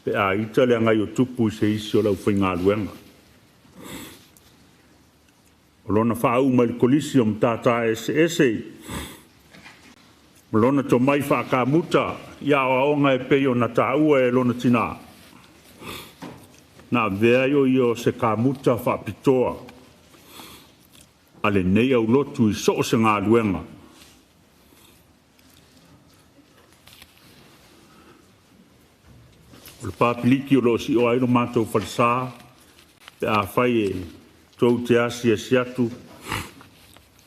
pe a ita le agai o tupu i se isi o le aufaigaluega. O lona faauma i le kolisi o matata eseese, ma lona tomai faakamuta i aoaoga e pei ona taua e lona tinā. Na avea ai o ia o se kamuta faapitoa a lenei aulotu i so o se galuega. O le papiliki o loo sio ai lo matou falesa pe afai e tou te asiasi atu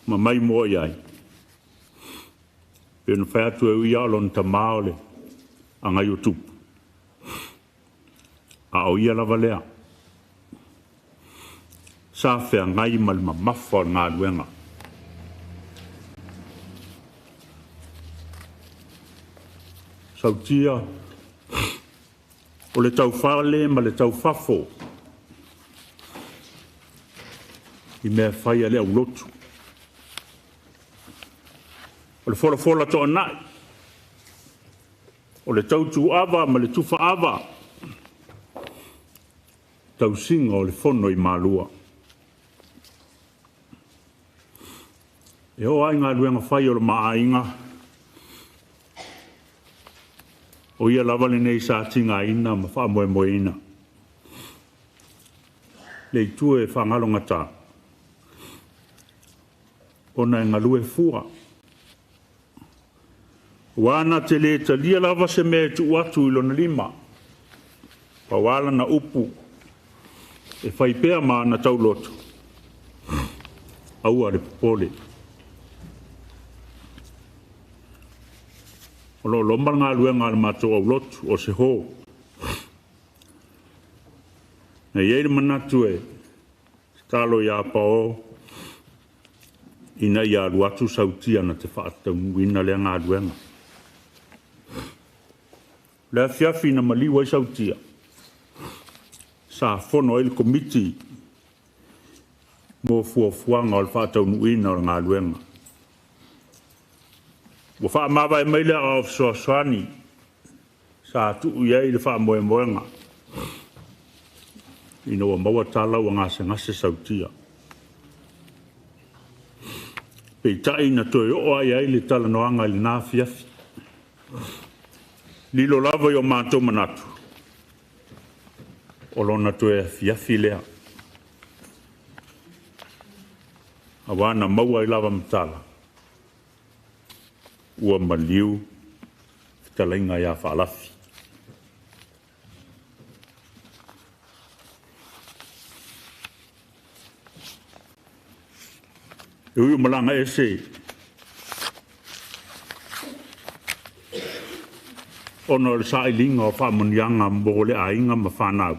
ma mai moa i ai. Pe ona fai atu e ui ia o lona tamā o le agai o tupu. A o ia lava lea. Sa feagai ma le mamafa o le galuega. Sautia o le taufale ma le taufafo i mea fai a le aulotu. O le folafola toanai, o le tautuava ma le tufaava, tausiga o le fono i Malua. E oo lava i galuega fai o le maaiga, o ia lava lenei sa tigaina ma faamoemoeina. Le itu e faagalogata, ona e galue fua. Ua na te le talia lava se mea e tuu atu i lona lima. Pau lava lana upu e fai pea ma ana tauloto, aua le popole. O lo o loma le galuega a le matou aulotu o se hō. Na i ai le manatu e tatalo iā Paul ina ia alu atu Sautia na te faataunuuina lea galuega. O le afiafi na maliu ai Sautia, sa fono ai le Komiti mo fuafuaga o le faataunuuina o le galuega. Ua faamavae mai le aoao fesoasoani sa tuu i ai le faamoemoega. Ina ua maua tala ua gasegase sautia. Peitai na toe oo ai ai le talanoaga i lena afiafi. Lilo lava i o matou manatu, o lona toe afiafi lea. Auā na maua ai lava ma tala, ua maliu fetalaiga ia Faalafi. E ui o malaga ese ona o le sailiga o faamanuiaga mo le aiga ma fanau,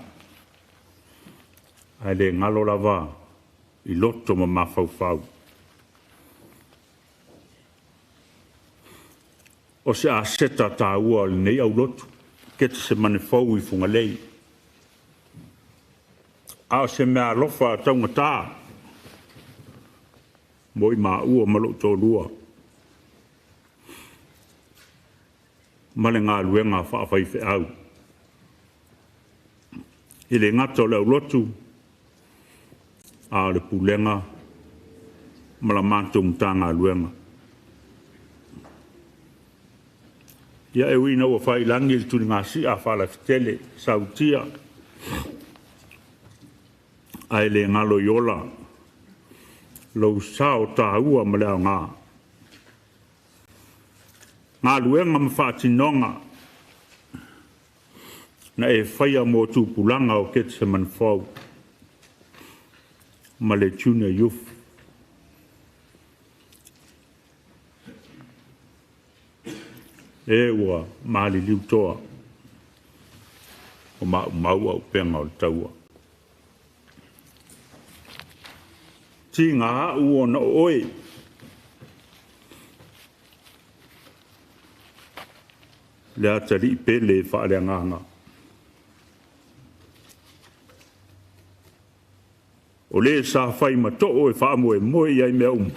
ae le galo lava i loto ma mafaufau. O se aseta taua o lenei aulotu, Ketisemane fou i Fugalei. A o se meaalofa taugata mo i maua ma lou toalua ma le galuega faafaifeau. E le gata o le aulotu, a o le pulega ma la matou Matagaluega. Ia e ui ina ua faiilagi le tuligasia a Faalafitele Sautia, ae le galo i ola lou sao taua ma le aoga. Galuega ma faatinoga na e faia mo tupulaga o Ketisemane fou ma le Junior Youth. E ua maliliu toa o maumau auupega o le taua. Tiga au ona o oe, le atalii pele faaleagaga. O le sa fai ma too e faamoemoe i ai mea uma.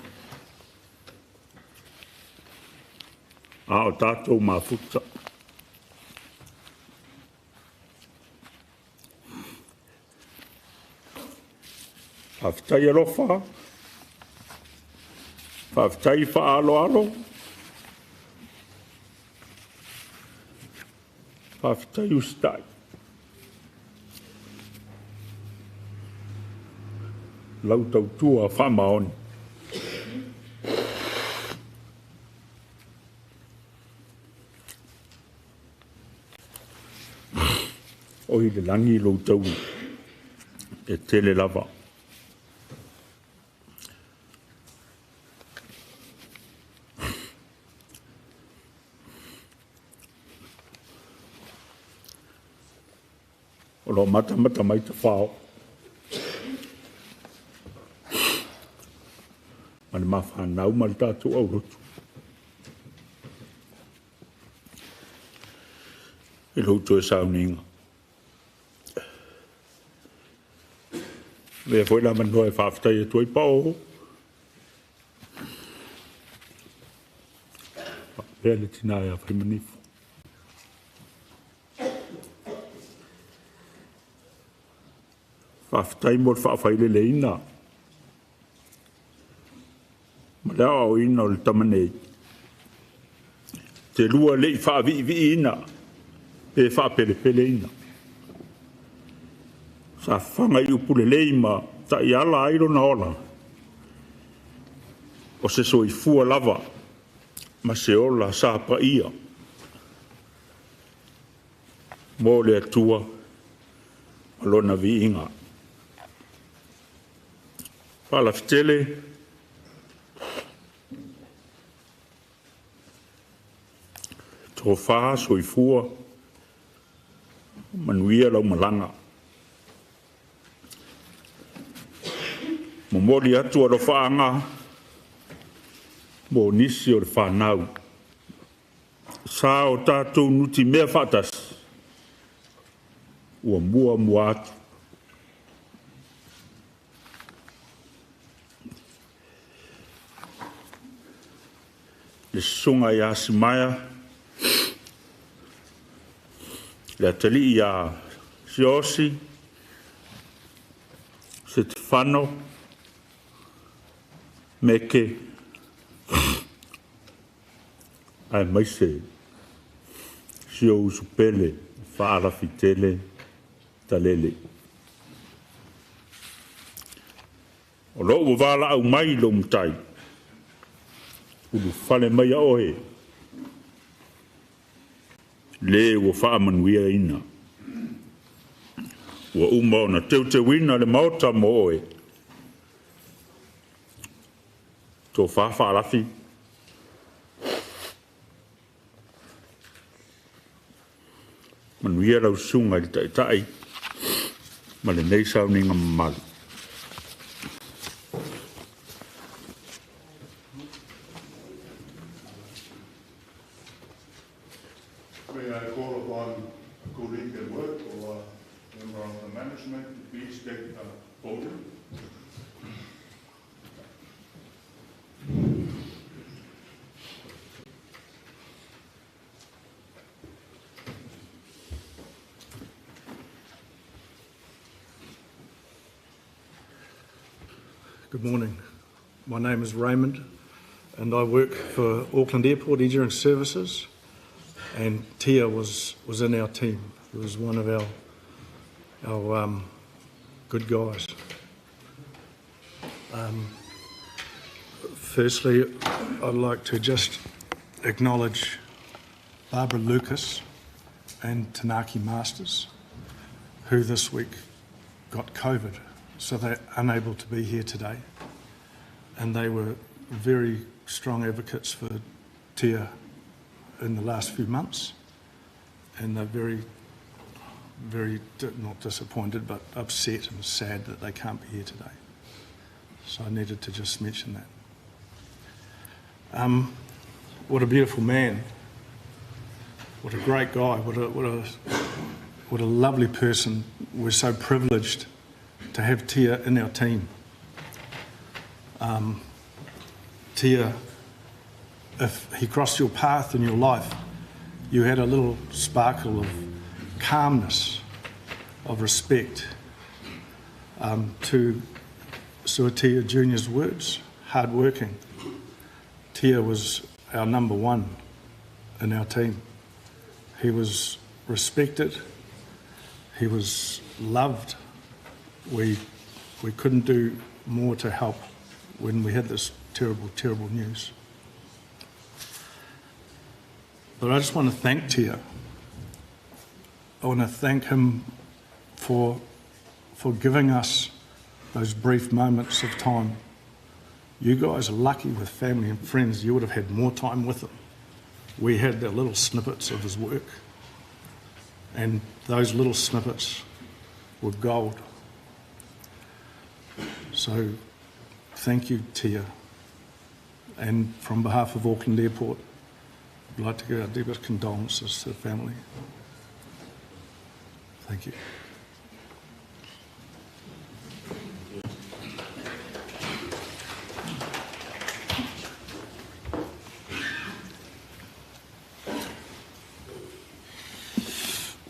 A o tatou mafuta. Faafetai alofa, faafetai faaaloalo, faafetai usitai. Lau tautua faamaoni. O i le lagi lou taui e tele lava. O lo matamata mai tafao. Ma le mafanau ma le tatou aulotu. I lou toe sauniga. Avea foi le avanoa e faafetai atu ai Paoo. Faapea le tina ia Faimanifo. Faafetai mo le faafaileleina ma le aoaoina o le tama nei. Te lua le i faaviiviiina pe faapelepeleina. Sa faga i upu lelei ma taiala ai lona ola, o se soifua lava ma se ola sa paia mo le Atua ma lona viiga. Faalafitele, tofa soifua, manuia lau malaga. Momoli atu alofaaga mo nisi o le fanau. Sa o tatou nutimea faatasi, ua muamua atu. Le susuga ia Simaia, le atalii ia Siosi, Setefano, Meke, aemaise si ou uso pele Faalafitele Talele. O lou ua valaau mai lou Matai, ulufale mai oe, le ua faamanuiaina. Ua uma ona teuteuina le maota mo oe. Tofa Faalafi. Manuia lau susuga i le Taitai ma lenei sauniga mamalu. May I call upon a colleague at work or a member of the management to please take the podium. Good morning. My name is Raymond and I work for Auckland Airport Engineering Services, and Tia was in our team. He was one of our good guys. Firstly, I'd like to just acknowledge Barbara Lucas and Tanaki Masters, who this week got COVID, so they're unable to be here today. And they were very strong advocates for Tia in the last few months, and they're very, very not disappointed, but upset and sad that they can't be here today. So I needed to just mention that. What a beautiful man. What a great guy. What a lovely person. We're so privileged to have Tia in our team. Tia, if he crossed your path in your life, you had a little sparkle of calmness, of respect. To Suatia Jr.'s words, hardworking. Tia was our number one in our team. He was respected. He was loved. We couldn't do more to help when we had this terrible, terrible news. But I just want to thank Tia. I want to thank him for giving us those brief moments of time. You guys are lucky with family and friends. You would have had more time with him. We had the little snippets of his work, and those little snippets were gold. So thank you, Tia. And from behalf of Auckland Airport, I'd like to give our deepest condolences to the family. Thank you.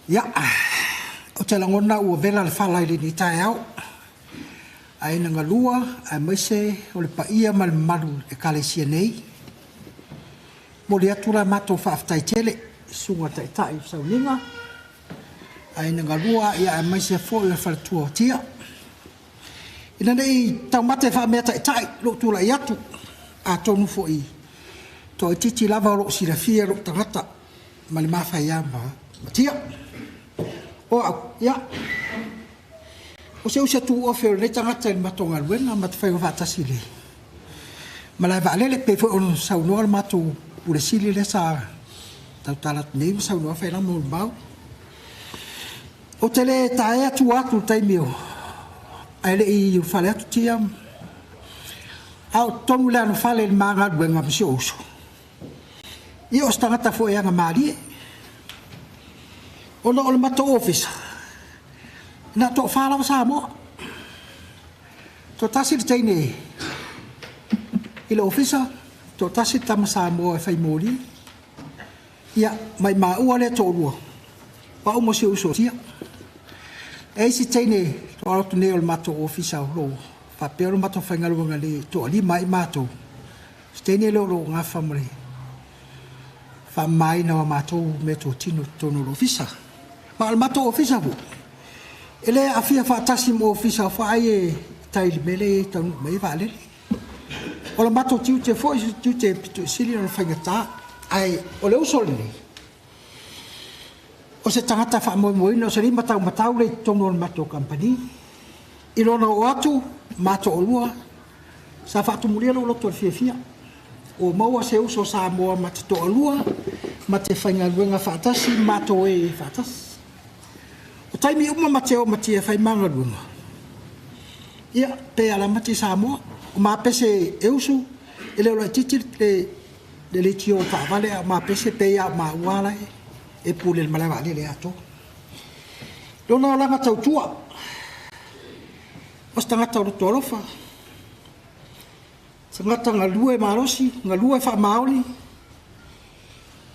Ia, o te lagona ua vela le fala i lenei taeao. Ae na galua, aemaise o le paia ma le mamalu i Ekalesia nei. Momoli atu la matou faafetai tele i susuga taitai o sauniga, ae na galua, ia aemaise foi o le faletua o Tia. Ina ne i taumate faamea taitai lou tulai atu, atonu foi toaitiiti lava o loo silafia lou tagata ma le mafaia ma Tia. O au, ia, o se usi atu ofe o lenei tagata i le matou galuega ma te faiga faatasi i le malae vaalele, pei foi ona saunoa le matou pule sili lea sa tautala atu nei ma saunoa faila mo le mau. Ou te le taea tua atu i le taimi o ae le i ulufale atu Tia, a o totonu i le anofale i le ma galuega ma si ou uso. Ia o se tagata foi e agamalie. Ona o le matou ofisa, na toafa lava Samoa. Toatasi le teine i le ofisa, toatasi le tama Samoa e fai moli. Ia, mai maua lea toalua, o au ma si ou uso Tia. E ai si teine To'aloto atu nei o le matou ofisa o loo faapea o le matou faigaluega nei e to'alima ai matou. Se taimi lea o loo gafa ma le faamamaina o a matou meatotino i totonu o le ofisa. Ma o le matou ofisa foi, e le aafia faatasi ma ofisa o faai e tai i le mea lea e taunuu mai ai vaalele. O le matou tiute foi, o se tiute e pito i sili ona faigata, ae o le uso lenei, o se tagata faamoemoeina, o se lima taumatau lea i totonu o le matou kamupani. I lona oo atu, ma toalua, sa faatumulia lou loto i le fiafia, ua maua se uso Samoa ma te toalua, ma te faigaluega faatasi, matou e faatasi. O taimi uma ma te o matia e fai magaluega, ia, pe alamata i Samoa, o mapese e usu, e le o laitiiti le leitio o taavale, a o mapese pe ia o maua ala e pule le malae vaalele atoa. Lona olaga tautua, o se tagata o loto alofa, tagata galue malosi, galue faamaoni,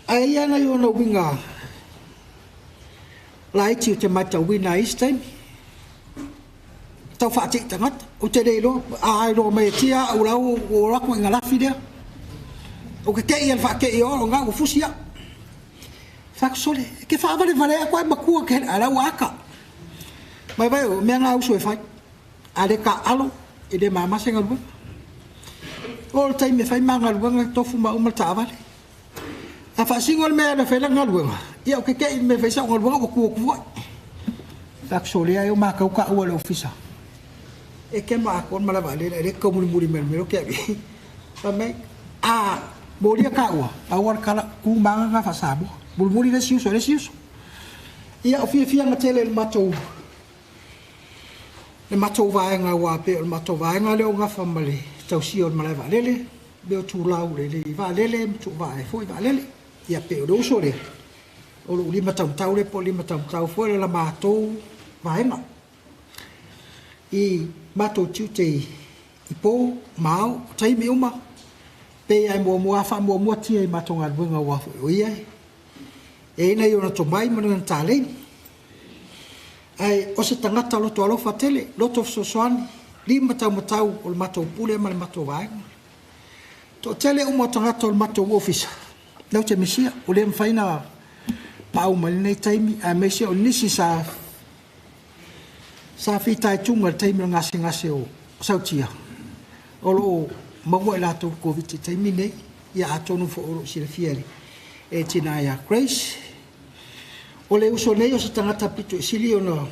ae ia nai ona uiga laiti o te matauina ai isi taimi. Tau faate'i tagata, ou te le iloa, a iloa mai e tia au lau ua o atu i galafi lea. O ke te'i al faate'i o o ngā ua fusi au. Whakusole, e ke whaavale vale a koe makua ke ala ua aka. Mai vai o mea ngā uso e whai. A le ka alo, e le mamase ngaluega. O le taimi e whai mā ngaluega, tofu ma uma le taavale. A whaasingo le mea na whaila ngaluega. Ia o ke kei me whaisa o ngaluega ua kua kua. Whakusole ai o mākau ka ua le ofisa. E ke ma ako mala vale le ka muri muri mele mele ke abi. Fa mai a molia ka ua, a ua kala ku manga nga fa sabo. Muri muri le siuso le siuso. Ia o fia fia ngatele le matou vaenga ua pe o le matou vaenga le o ngafa ma le tausia o le malae vaalele, me o tulau le le vaalele, ma tu vae foi vaalele. Ia pe o le uso le. O lo lima taumatau le po lima taumatau foi le la matou vaenga. I matou tiute i po, mao, taimi uma, pe ai mua mua wha mua mua tia i matou ngaluega ua foi o ia. E ina i ona tomai ma nana tāleini. Ai, o se tangata loto alofa tele, loto fesoasoani, lima taumatau o le matou pule ma le matou vaega. To tele uma o tagata o le matou ofisa. Lau te misia, o le mawhaina pau mai lenei taimi, a meise o nisi sa whitai tunga le taimi o ngase ngase o sautia. O loo maua i latou COVID te taimi nei, ia atonu fo o loo silafia le e tina ia Grace. O le uso nei o se tangata pito i sili ona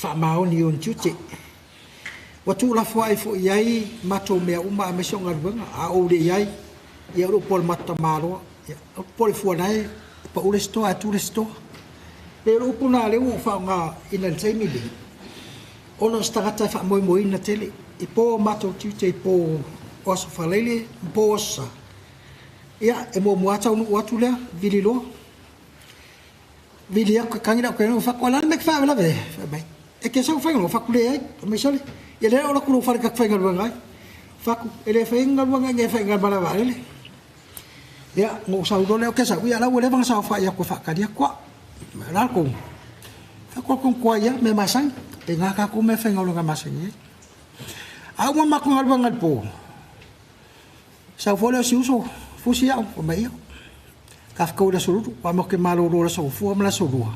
whaamaoni o tiute. Ua tūlafo ai fo iai matou mea uma a mese o ngaluega, a o le iai, ia o po le mata maloa, ia o po le fuanae, pa ule stoa, a tule stoa. Le o upu nā le ua whaonga ina le taimi le. Ona o se tagata e whaamoemoeina tele, i pō matou tiute, i pō o aso whaleile, i pō aso sa. Ia, e mua mua ata unu atu lea, vili loa. Vili aku kangi lau kena whaku, ala me wha la ve. Mai. E ke sau whainga, whaku le ai, mai sale. Ia le ora kuro whare kak whainga luanga ai. Whaku, e le whainga luanga nge whainga mala vaalele. Ia, ngo sau dole o ke sau, ia lau le vanga sau wha ia ko whakaria kua. Ma la ko. Whaku ko kua ia me masang, e ngā ka ko me whainga luanga masang ia. A uma makunga luanga le po. Sau fole o si uso, fusi au, o mai ia. Ka whakau le asolulu, wa mo ke malolo le sofua ma le asolua.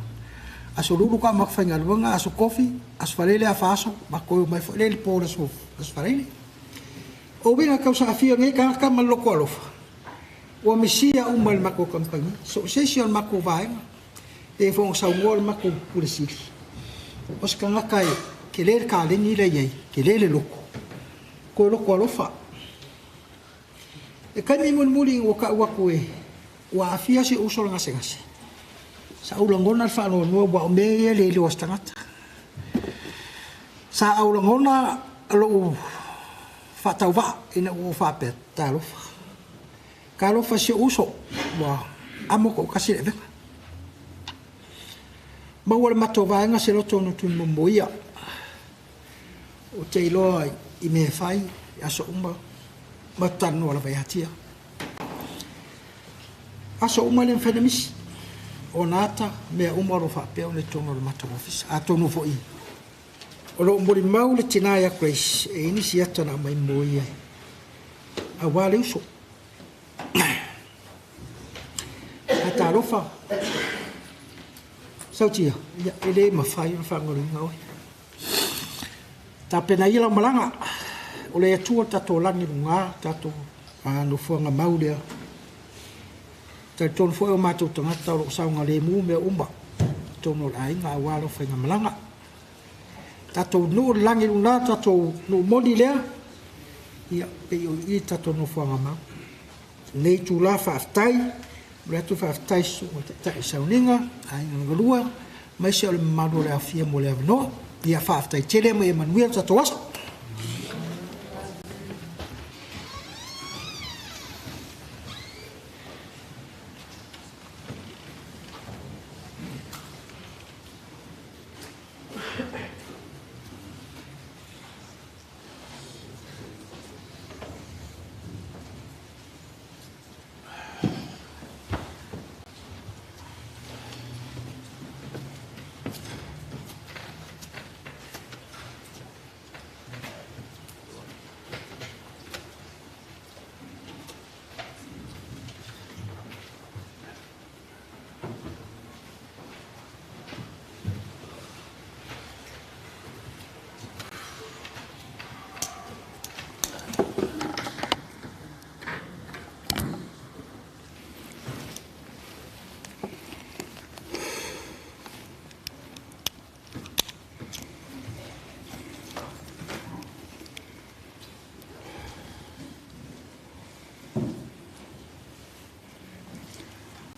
Asolulu ka mo whainga luanga, aso kofi, aso whalele a whaaso, ma koe mai fo le po le aso whalele. O winga kau sa awhia ngai ka ka ma loko alofa. Ua misia uma le mako kampangi, so se si o le mako vaenga, e fongo saungoa le mako pule sili. O se kangaka e, ke le le kāleni le iai, ke le le loko. Koe loko alofa. E kaimi mulimuli ua ka uaku e, ua afia se uso le ngase ngase. Sa aulangona le whaanoanoa ua o mea ia le le o se tagata. Sa aulangona lou whaatauwaa ina ua whaapea talofa. Ka alofa se uso ua amo ko kasi le venga. Maua le matou vaenga se loto ono tunu momoia. O te iloa i mea whai, i aso uma, matanoa lava ia tia. Aso uma le mwhaina misi. O nā ata, mea uma ro whaapea o le tono o le matou ofisa. A tono fo i. O loo molimau le tinā ia Grace e i ai nisi ata na aumai mo ia auā le uso. Ae talofa, Sautia, ia, e le mafai ona faagaloina oe. Tapena ia lau malaga, o le Atua le tatou lagi i luga, tatou nofoaga mau lea. Talitonu foi o matou tagata o lo o saogalemu mea uma i totonu o le aiga aua lau faigamalaga. Tatou nuu i le lagi i luna, tatou nuu moni lea, ia, pei o i i tatou nofoaga mau. Lenei itula faafetai, momoli atu le faafetai i susuga i Taitai o Sauniga, Aiga na Galua, aemaise o le mamalu o le aofia mo le avanoa. Ia faafetai tele ma ia manuia le tatou aso.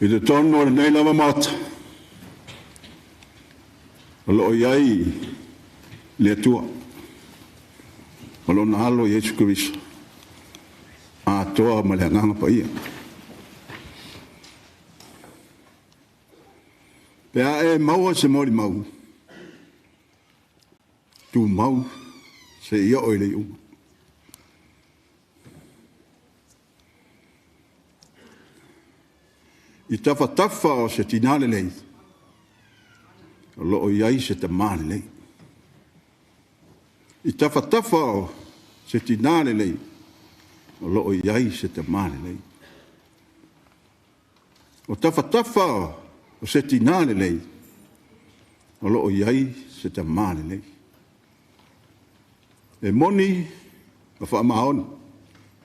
I totonu o lenei lava Maota, o lo o i ai le Atua ma Lona Alo Iesu Keriso, atoa ma le Agaga Paia. Pe a e maua se molimau, tumau seia oo i le iuga. I tafatafa o se tinā lelei, o lo o i ai se tamā lelei. I tafatafa o se tinā lelei, o lo o i ai se tamā lelei. O tafatafa o se tinā lelei, o lo o i ai se tamā lelei. E moni ma faamaoni,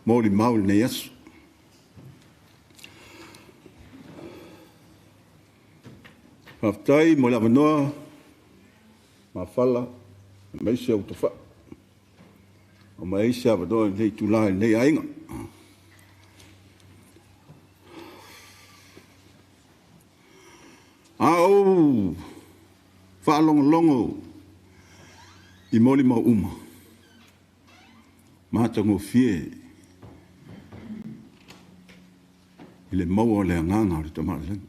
molimau i lenei aso. Faafetai mo le avanoa, mafala, aemaise o tafai. O mai se avanoa i lenei itula i lenei aiga. A ou faalogologo i molimau uma, matagofie i le maua o le agaga o le Tama o le Lagi.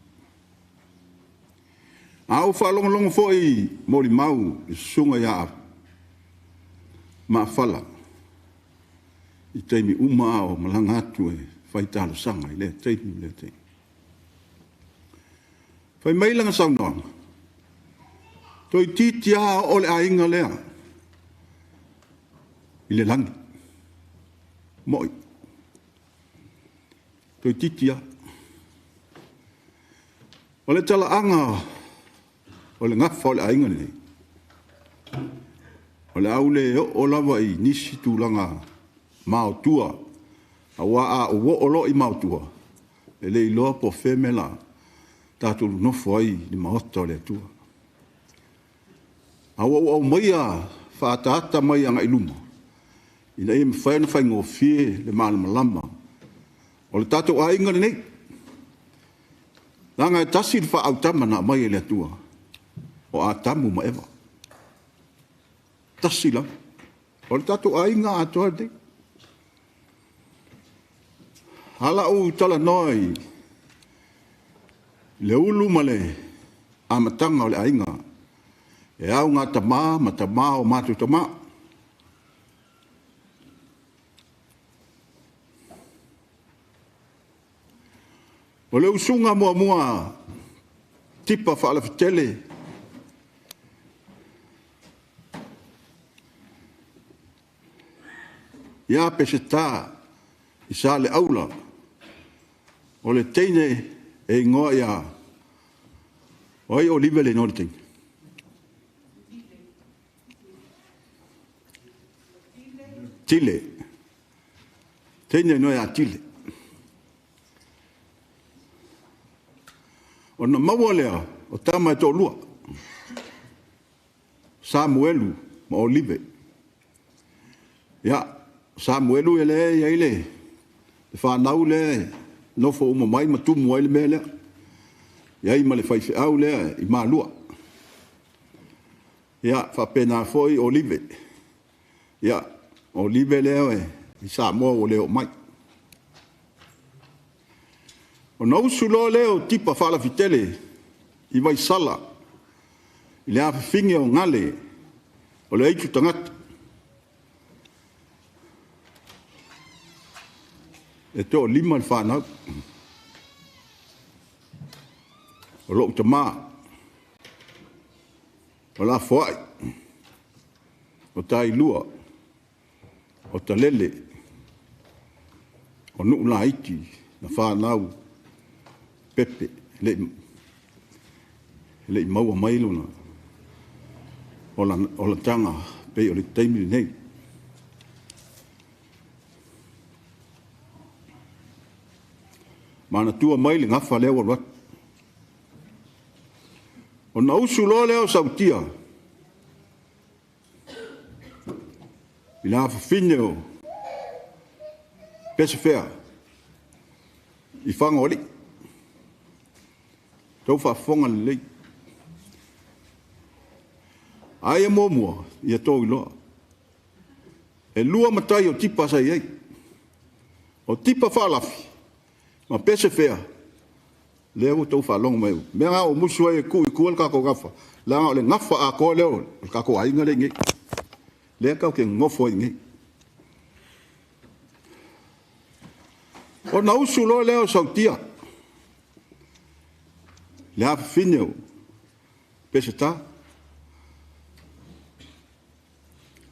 A ou faalogologo foi i molimau i susuga ia Maafala i taimi uma a o malaga atu e fai talosaga i lea taimi ma lea taimi. Fai mai lana saunoaga, toeitiiti lava oo le aiga lea i le lagi. Moi. Toeitiiti lava. O le talaaga o le gafa o le aiga lenei, o le a ou le oo lava i nisi tulaga maotua, aua a ou oo loa i maotua, e le iloa po o fea mea la tatou nonofo ai i le maota o le Atua. A ua ou aumaia faaataata mai agai i luma, ina ia mafai ona faigofie le malamalama o le tatou aiga lenei. Leaga e tasi le faaautama na aumai e le Atua, o Atamu ma Eva. Tasi lava. O le tatou aiga atoa lenei. A lau talanoa i le ulu ma le amataga o le aiga, e au ngā tamā ma tamā o mātou tamā. O le usuga muamua tipa faalafetele Ia Peseta i Saleaula, o le teine e igoa ia o ai o Olive le igoa o le teine? Tile. Teine igoa ia Tile. Ona maua lea o tama e toalua, Samuelu ma Olive. Ia, Samuelu e lea e i ai le fanau lea e nofo uma mai ma tumu ai le mea lea. E i ai ma le faifeau lea i Malua. Ia, faapena foi Olive. Ia, Olive lea i Samoa ua le oo mai. Ona usu loa lea o Tipa Faalafitele i Vaisala i le afafine o Gale o le aitu tagata. E toalima le fanau. O lou tamā, o Lafoai, o Tailua, o Talele, o Nuu Laiti, na fanau Pepe, le i maua mai lona olataga pei o le taimi lenei. Manatua mai le gafa lea ua alu atu. Ona usu loa lea o Sautia i le afafine o Pesefea i Fagoalii. Tau faafofoga lelei. Aia muamua, ia tou iloa. E lua matai o Tipa sa i ai. O Tipa Faalafi ma Pesefea, lea ua tou faalogo mai. Mea nga o musu ai e tuu i tua le tatou gafa, leaga o le gafa atoa lea o le tatou aiga lea i nei. Lea tatou te nonofo ai i nei. Ona usu loa lea o Sautia, le afafine o Peseta.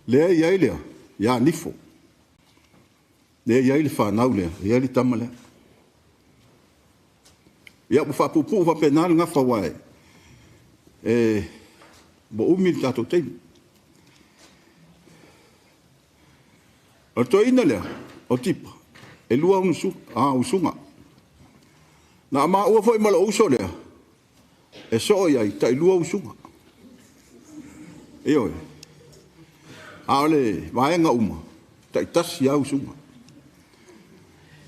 Lea e i ai lea, ia Nifo. Lea e i ai le fanau lea, e i ai le tama lea. Ia, ua faapuupuu faapena le gafa ua e ua umi le tatou taimi. O le toeaina lea, o Tipa, e lua usuga. Na maua foi ma lou uso lea, e soo i ai tai lua usuga. Ioe. A o le vaega uma, tai tasi lava usuga.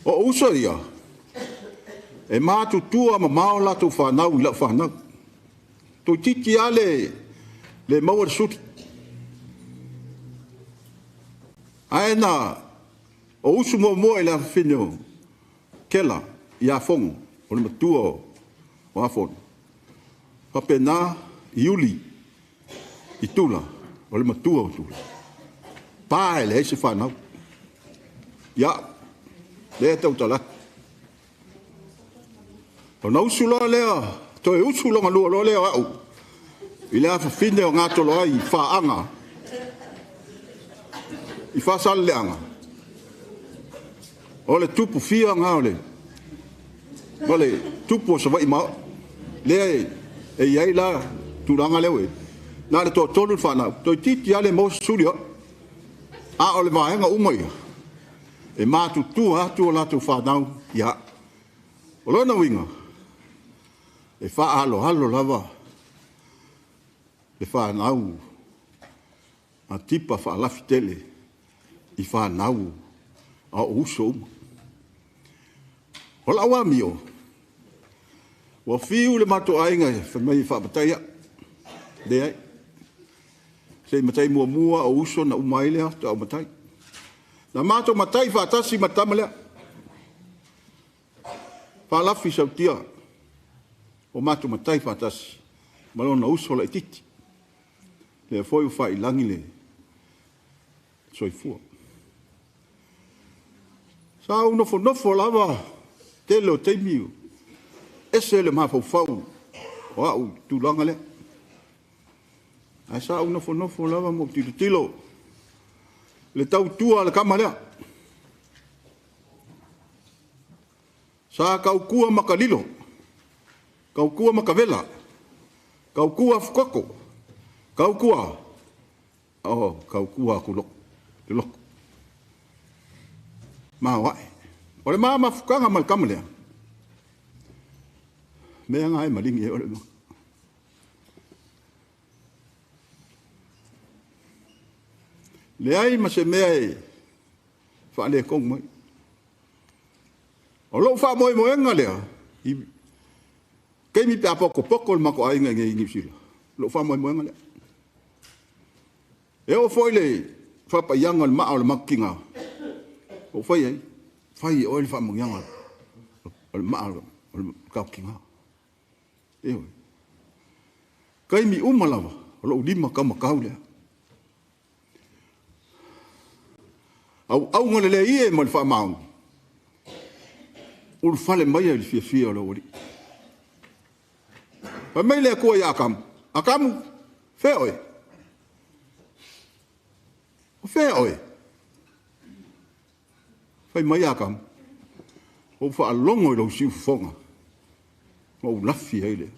O uso ia, e matutua mamao latou fanau i lau fanau. Toeitiiti lava le maua le suli. Ae na o usu muamua i le afafine o Kela i Afogo, o le matua o Afono. Faapena Iuli i Tula, o le matua o Tula. Pa e leai se fanau. Ia, lea tautala atu. Ona usu loa lea, toe usu lona lua loa lea o au, i le afafine o Gatolo ai i Faaga, i Faasaleleaga, o le tupu fia ngā o le, o le tupu o Savaii ma lea e i ai la tulaga lea ua i ai. Na le toatolu le fanau, toeitiiti lava le maua se suli o au. A o le vaega uma ia, e matutua atu o latou fanau ia. O lona uiga, e faaaloalo lava le fanau a Tipa Faalafitele i fanau a o uso uma. O lau amio, ua fiu le matou aiga e fai mai e faamatai au. Leai. Se i matai muamua o uso na uma ai lea au matai. Na matou matai faatasi ma tama lea. Faalafi Sautia, o matou matai faatasi ma lona uso laitiiti. Lea foi ua faailangi le soifua. Sa ou nofonofo lava tele o taimi ese le mafaufau o au tulaga lea. Ae sa ou nofonofo lava ma ou tilotilo le tautua a le kama lea. Sa kaukua makalilo, kaukua makavela, kaukua fukoko, kaukua, oh, kaukua aku loko, le loko. Ma wae. O le maa mafukanga ma le kama lea. Mea ngai malingi e ole mo. Leai ma se mea e faaletonu mai. O lou faamoemoega lea, i taimi pe a pokopoko le matou aiga i nei i Niu Sila, lou faamoemoega lea. E oo foi le faapaiaga o le maa o le matou tina, ou fai ai, fai e oe le faamanuiaga o le maa o le tatou tina. Ioe. Taimi uma lava, o lou lima taumatau lea. Auauga lelei e ma le faamaoni, ulufale mai ai le fiafia o le aualii. Fai mai le Atua ia Atamu, Atamu, fea oe? O fea oe? Fai mai Atamu, ou faalogo i lou siufofoga, ma ou lafi ai lea.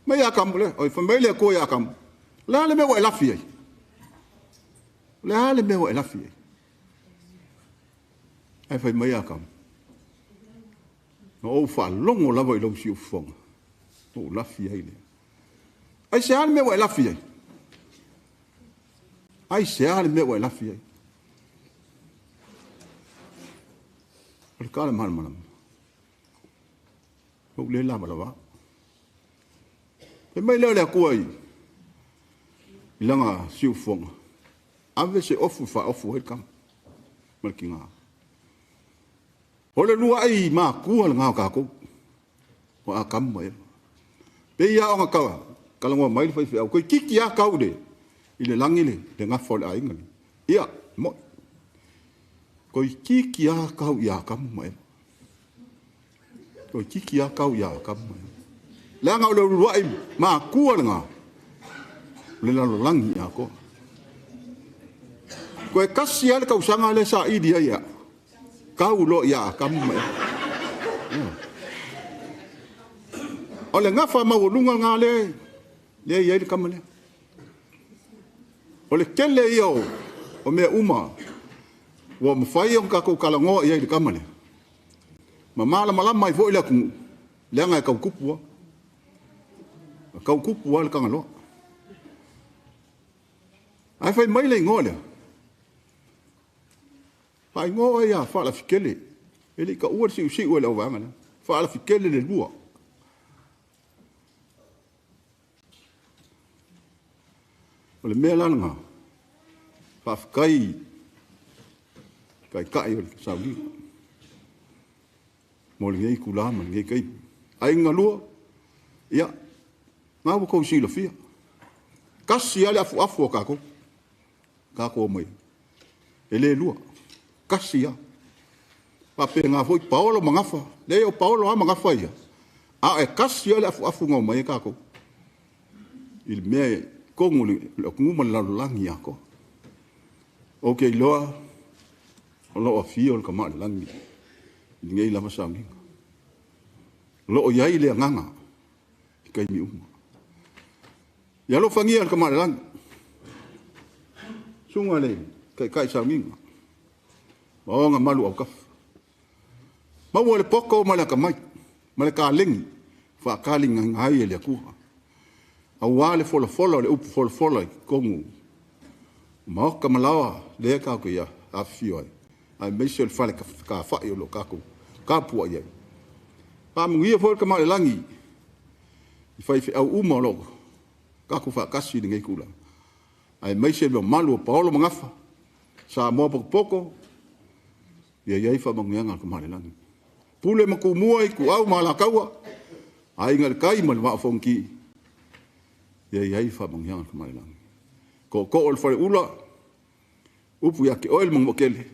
Mai Atamu lea, oi, fai mai le Atua ia Atamu, o le a le mea ua e lafi ai? O le a le mea ua e lafi ai? Ae fai mai Atamu, na ou faalogo lava i lou siufofoga, ou lafi ai lea. Ai se a le mea ua e lafi ai? Ai se a le mea ua e lafi ai? O le tala malamalama. Ou le lava lava. Fai mai lea o le Atua i lana siufofoga. Ave se ofu faaofu ai le kama ma le tina. O le luai matua lena o tatou. O Atamu ma Eva. Pe ia ona kalagoa mai le faifeau. Koe kiki a kau le, i le langi le gafa o le aiga le. Ia, moi. Koe kiki a kau i Atamu ma Eva. Koe kiki a kau i Atamu ma Eva. Leaga o le uluai matua lena. O le lalolagi i atoa. Koe kasi a le kausaga le sa ili ai ia. Kau lo ia Atamu ma Eva. O le gafa maualuga lena le i ai le kama lea. O le tele ia o mea uma ua mafai ona tatou talanoa i ai le kama lea. Ma malamalama ai foi le atunuu, leaga e tautupu lava. E tautupu lava le Tagaloa. Ae fai mai le igoa lea. Faaigoa ia Faalafikele. E le i taua le siusiu e le auvaega lea. Faalafikele le lua. O le mea la lena, faafetai taitai o le sauliga. Mo lenei itula ma lenei taimi. Aiga lua, ia, ngā ua tou silafia. Kasi lava le afuafu o tatou. Tatou omai. E le lua. Kasi lava. Faapena foi Paolo ma Gafa. Leai o Paolo lava ma Gafa ia. A e kasi lava le afuafu na omai ai tatou. I le mea e tonu le atunuu ma le lalolagi atoa. O ke iloa, o loo afio le tama o le lagi i lenei lava sauniga. O loo i ai le agaga i taimi uma. Ia alofagia le tama o le lagi. Susuga le taitai sauniga. Ma ona malu aukafa. Maua le poto ma le atamai, ma le kalegi, faakaligaina ai e le Atua. Auā le folafola o le upu folafola i totonu o maota ma laoa lea tatou te afifio ai. Aemaise o le fale tafai o lo o tatou tapuai ai. Faamanuia foi le tama o le lagi i faifeau uma o lo o tatou faatasi i lenei tulaga. Aemaise le mamalu o Paolo ma Gafa, Samoa potopoto, ia i ai faamanuiaga a le tama o le lagi. Pule ma tumua i tuau ma alataua, aiga i le tai ma le vaa o Fonoti, ia i ai faamanuiaga a le tama o le lagi. Tootoo o le faleula, upu ia te oe le Manuatele,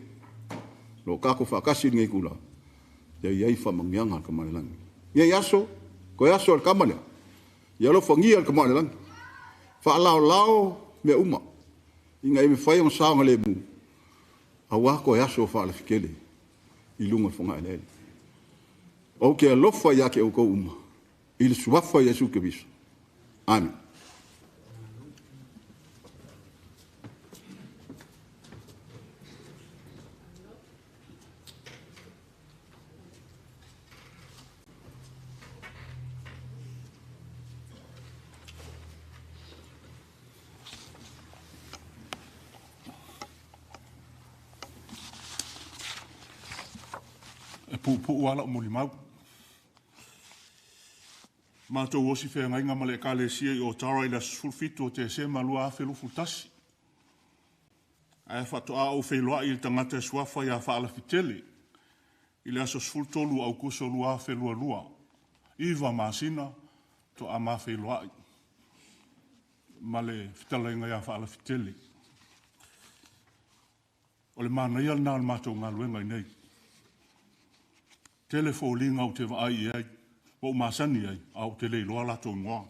o lo o tatou faatasi i lenei tulaga, ia i ai faamanuiaga a le tama o le lagi. Nei aso, toe aso o le kama lea, ia alofagia le tama o le lagi. Faalaolao mea uma, ina ia mafai ona saogalemu, auā toe aso o faalafikele i luga o le fogaeleele. Ou te alofa ia te outou uma, i le suafa o Iesu Keriso. Amene. E puupuu lava lau molimau. Matou osi feagaiga ma le Ekalesia i Otara i le aso 17 o Tesema 2021. Ae faatoa ou feiloai i le tagata e suafa ia Faalafitele i le aso 13 o Aukuso 2022. 9 masina toa ma feiloai ma le fetalaiga ia Faalafitele. O le manaia lena o le matou galuega i nei. Tele foliga ou te vaai i ai, ua ou masani ai, a ou te le iloa latou igoa.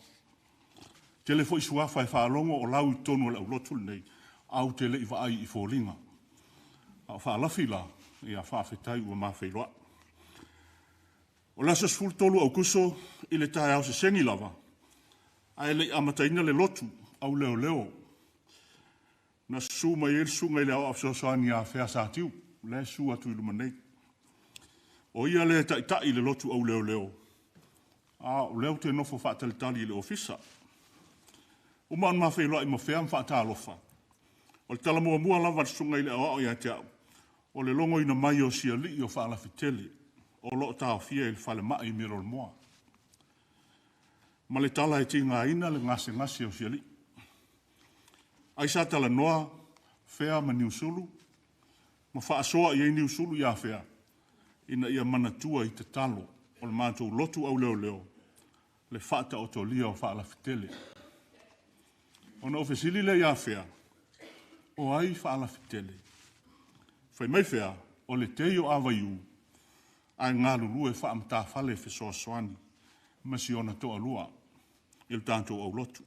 Tele foi suafa e faalogo o lau i totonu o le aulotu lenei, a ou te le i vaai i foliga. A o Faalafi la, ia faafetai ua ma feiloai. O le aso 13 Aukuso i le taeao sesegi lava, ae le i amataina le lotu au leoleo, na susu mai ai le susuga i le aoao fesoasoani ia Fea Satiu, lea e susu atu i luma nei. O ia lea e taitai i le lotu au leoleo, a o lea ou te nofo faatalitali i le ofisa. Uma ona mafeiloai ma Fea ma faatalofa. O le tala muamua lava a le susuga i le aoao ia te au, o le logoina mai o si alii o Faalafitele, o lo o taofia i le falemai i Milomoa. Ma le tala e tigaina le gasegase o si alii. Ai sa talanoa Fea ma Niusulu, ma faasoa i ai Niusulu ia Fea, ina ia manatua i tatalo o le matou lotu au leoleo, le faataotolia o Faalafitele. Ona ou fesili lea ia Fea, o ai Faalafitele? Fai mai Fea, o le tei o Avaiu, ae galulue faamatafale fesoasoani ma si ona toalua i le tatou aulotu.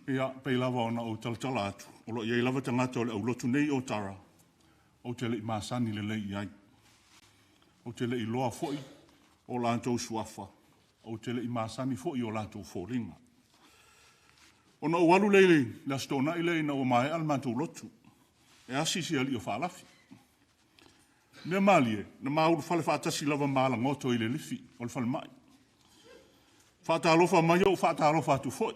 Ia, pei lava ona ou talatala atu, o lo o i ai lava tagata o le aulotu nei o Tara, ou te le i masani lelei i ai. Ou te le i iloa foi o latou suafa, ou te le i masani foi i o latou foliga. Ona ou alu lea i le Aso Toonai lea ina ua maea le matou lotu, e asi si alii o Faalafi. Mea malie, na ma ulufale faatasi lava ma alagoto i le lifi o le falemai. Faatalofa mai ou faatalofa atu foi.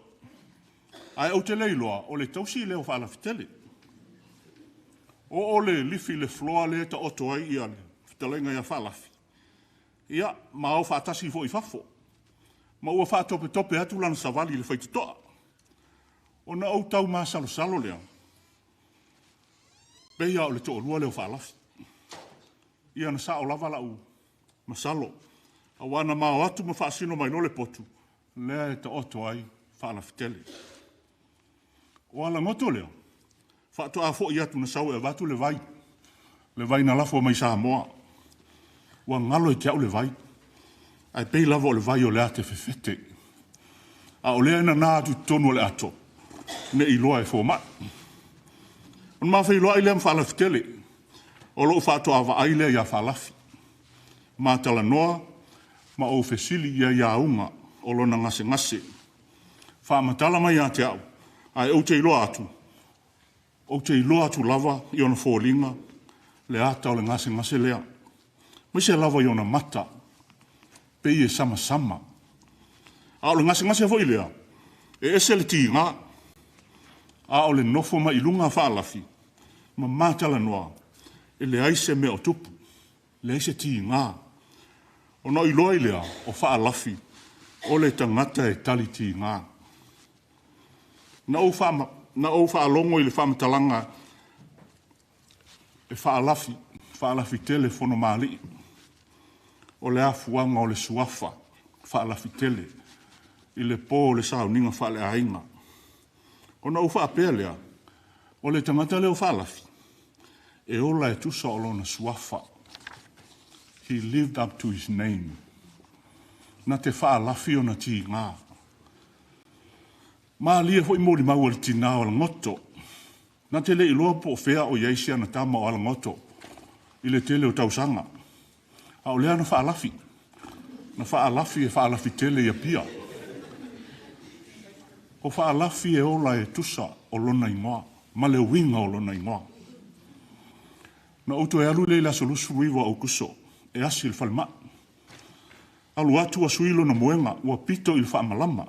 Ae ou te le iloa, o le tausi lea o Faalafitele. O le lifi le floor lea taoto ai ia le fetalaiga ia Faalafi. Ia, ma o faatasi foi i fafo. Ma ua faatopetope atu lana savali i le faitotoa. Ona ou tau masalosalo lea, pei lava o le toalua lea o Faalafi. Ia na sao lava lau masalo. Aua na mao atu ma faasino mai loa le potu, lea e taoto ai Faalafitele. O alagoto lea, faatoa foi atu na sau e avatu le vai. Le vai na lafo mai Samoa. Ua galo i te au le vai. Ae pei lava o le vai o le ate fefete. A o lea e nana atu i totonu o le ato, ne i iloa e fomai. Ona mafeiloai lea ma Faalafitele, o lou faatoa vaai lea ia Faalafi. Ma talanoa ma ou fesili i ai auga o lona gasegase. Faamatala mai ia te au, ae ou te iloa atu, ou te iloa atu lava i ona foliga le ata o le gasegase lea. Maise lava i ona mata, pei e samasama. A o le gasegase foi lea, e ese le tiga, a o le nofo mai i luga Faalafi, ma matalanoa, e leai se mea o tupu, leai se tiga. Ona o iloa i lea, o Faalafi, o le tagata e tali tiga. Na ou faalogo i le faamatalaga e Faalafi, Faalafitele Fonomalii, o le afuaga o le suafa Faalafitele i le po o le sauniga faaleaiga. Ona ou faapea lea, o le tagata lea o Faalafi, e ola e tusa o lona suafa. He lived up to his name. Na te Faalafi ona tiga. Malie foi molimau o le tina o Alagoto. Na te le iloa po o fea o i ai si ana tama o Alagoto i le tele o tausaga. A o lea na faalafi. Na faalafi e faalafi tele i Apia. O faalafi e ola e tusa o lona igoa, ma le uiga o lona igoa. Na ou toe alu lea i le aso 29 o Aokuso e asi i le falemai. Alu atu ua sui lona moega, ua pito i le faamalama.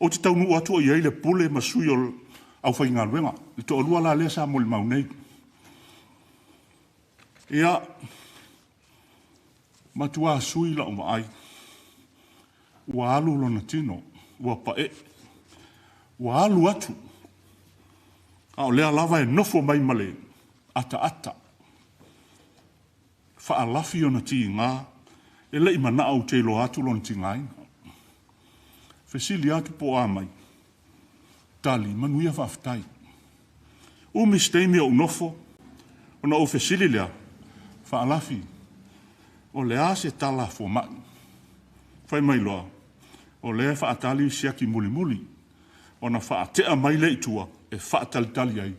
Ou te taunuu atu o i ai le pule ma sui o le aufaigaluega. Le toalua la lea sa molimau nei. Ia, matua sui lau vaai. Ua alu lona tino, ua paee. Ua alu atu, a o lea lava e nofo mai ma le ataata. Faalafi ona tiga, e le i manao ou te iloa atu lona tigaina. Fesili atu po o a mai, tali, manuia faafetai. Umi se taimi o ou nofo, ona ou fesili lea, Faalafi, o le a se tala a fomai? Fai mai loa, o lea e faatali le siaki mulimuli, ona faatea mai lea i tua e faatalitali ai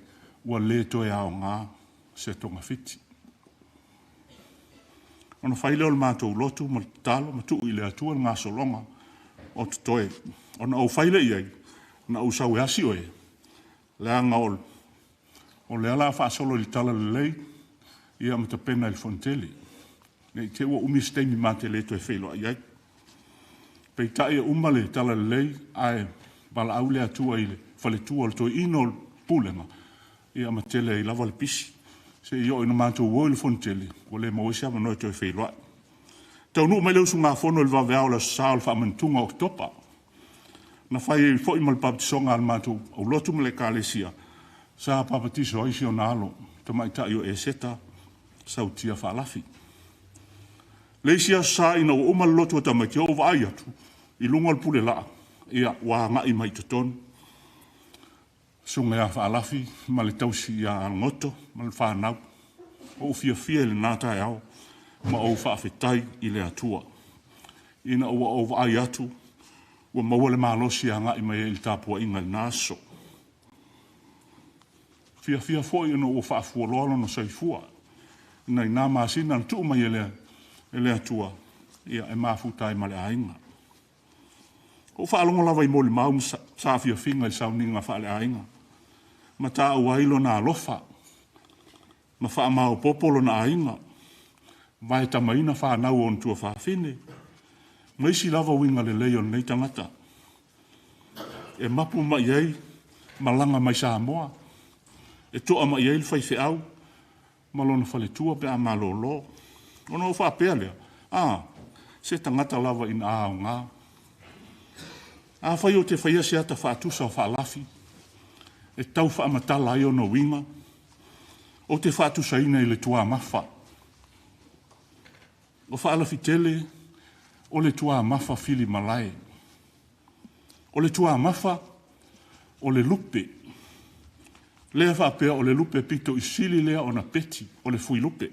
ua le toe aoga se togafiti. Ona fai lea o le matou lotu ma le tatalo ma tuu i le Atua le gasologa o totoe. Ona ou fai lea i ai, na ou sau e asi oe, leaga o lea o le a faasolo i le talalelei ia ma tapena i le Fonotele. Ne i te i ua umi se taimi ma te le toe feiloai ai. Peitai e uma le talalelei ae valaau le Atua i le faletua o le toeaina o le pulega ia ma tele ai lava le pisi. Se i oo ina matou o i le Fonotele, ua le maua ai se avanoa e toe feiloai. Taunuu mai le usugafono i le vaveao o le Aso Sa o le Faamanatuga o Oketopa. Na fai ai foi ma le papatisoga a le matou aulotu ma le Ekalesia, sa papatiso ai si ona alo, tamaitai o Eseta Sautia Faalafi. Le isi aso sa ina ua uma le lotu a tamaiti, ou vaai atu i luga o le pulelaa, ia, ua agai mai i totonu. Susuga ia Faalafi ma le tausi ia Algoto ma le fanau. Ua ou fiafia i lena taeao ma ou faafetai i le Atua. Ina ua ou vaai atu ua maua le malosi e agai mai ai i le tapuaiga i lena aso. Fiafia foi ona ua faafualoa lona soifua ina i na masina na tuu mai e le Atua ia, e mafuta ai ma le aiga. Ua ou faalogo lava i molimau ma saafiafiga i le sauniga faaleaiga, ma taua ai lona alofa, ma faamaopoopo lona aiga, vaetamaina fanau o ona tuafafine, ma isi lava uiga lelei o lenei tagata. E mapu mai ai malaga mai Samoa, e toa mai ai le faifeau ma lona faletua pe a malolo. Ona ou faapea lea, a, se tagata lava ina aoga. Afai ou te faia se ata faatusa o Faalafi e tau faamatala ai ona uiga, ou te faatusaina i le tuamafa. O Faalafi tele o le tuamafa fili malae. O le tuamafa o le lupe. Lea faapea o le lupe pito i sili lea ona peti o le fuilupe.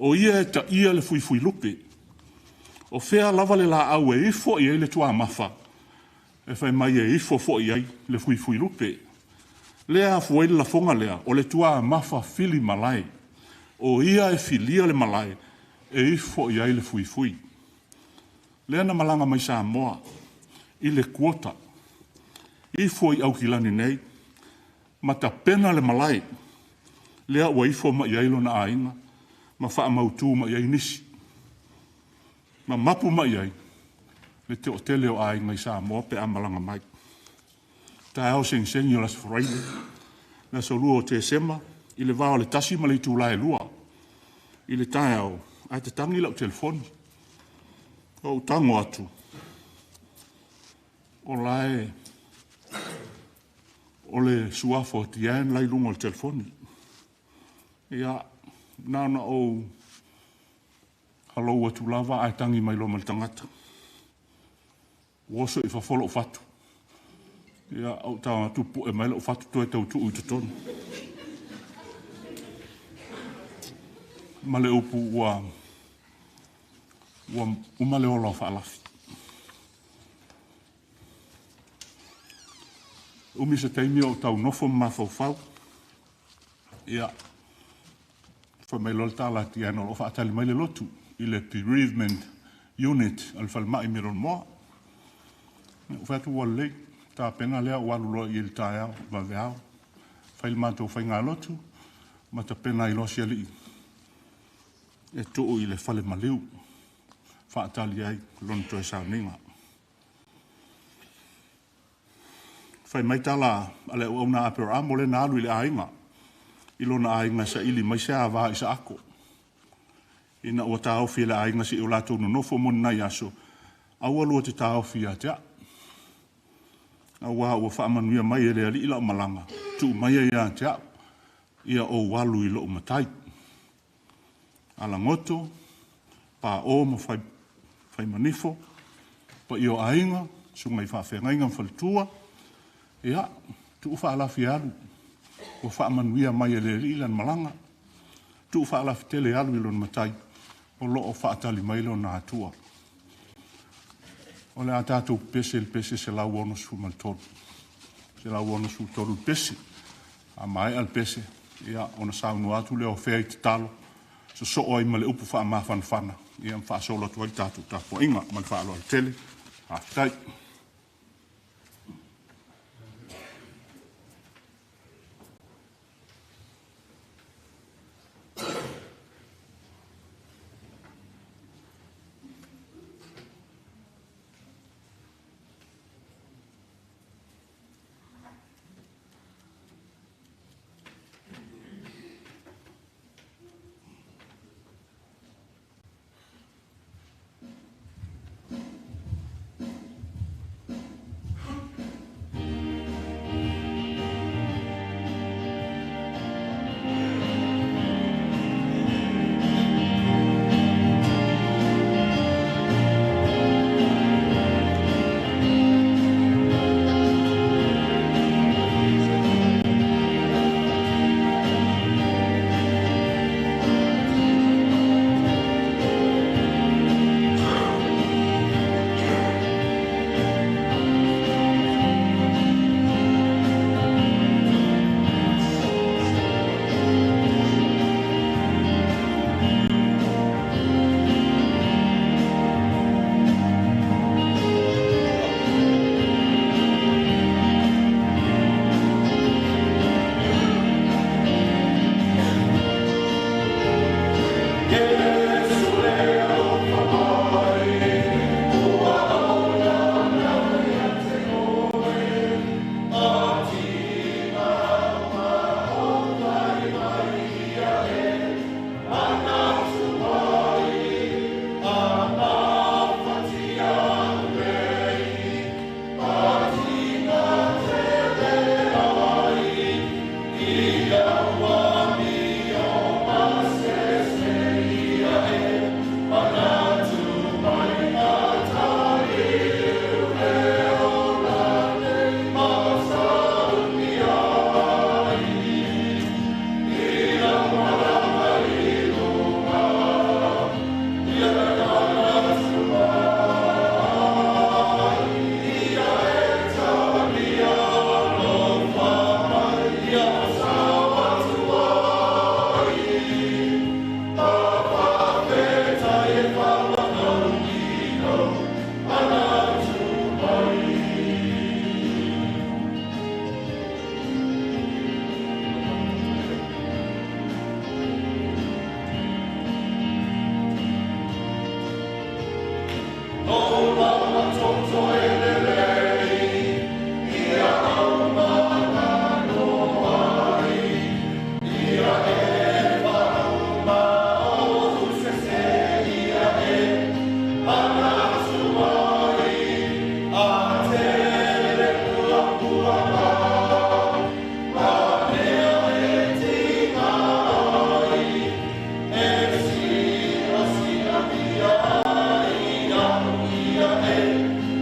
O ia e taia le fuifuilupe. O fea lava le laau e ifo i ai le tuamafa, e fai mai e ifo foi i ai le fuifuilupe. Lea afua ai le lafoga lea, o le tuamafa fili malae. O ia e filia le malae e ifo i ai le fuifui. Lea na malaga mai Samoa i le kuota, ifo i Aukilani nei, ma tapena le malae, lea ua ifo mai ai lona aiga, ma faamautu mai ai nisi, ma mapu mai ai le toatele o aiga i Samoa pe a malaga mai. Taeao segisegi o le Aso Faraile, le aso 2 o Tesema, i le va o le 1 ma le itula e 2 i le taeao, ae tatagi lau telefoni. Ou tago atu, o la e o le suafa o Diane la i luga o le telefoni. Ia, na ona ou halou atu lava ae tagi mai loa ma le tagata. Ua oso i fafo lou fatu. Ia, ou tago atu pue mai lou fatu toe tautuu i totonu. Ma le upu ua uma le ola o Faalafi. Umi se taimi o ou tau nofo ma mafaufau. Ia, Fai mai loa le tala a Tiana o lo o faatali mai le lotu i le bereavement unit a le falemai i Middlemore. Ou fai atu ua lelei, tapena lea ou alu loa i i le taeao, vaveao. Fai le matou faigalotu ma tapena ai loa si alii e tuu i le fale maliu, faatali ai lona toe sauniga. Fai mai tala a le auauna a Aperamo lea na alu i le aiga, i lona aiga e saili mai se ava i Isaako. Ina ua taofi e le aiga se i o latou nonofo mo ni nai aso, aua lua te taofi ia te a'u. Auā ua faamanuia mai e le Alii la'u malaga, tuu maia ia te a'u, ia ou alu i lo'u matai. Alagoto, paʻō ma fai, faimanifo, paia o aiga, susuga i faafeagaiga ma faletua, ia, tuu faalafi e alu, ua faamanuia mai e le Alii lana malaga. Tuu faalafi tele e alu i lona matai, o lo o faatali mai lona Atua. O le a tatou pepese i le pese 163. 163 le pese. A maea le pese, ia, ona saunoa atu lea o fea i tatalo, sosoo ai ma le upu faamafanafana, ia ma faasolo atu ai le tatou tapuaiga. Ma le faaaloalo tele. Faafetai.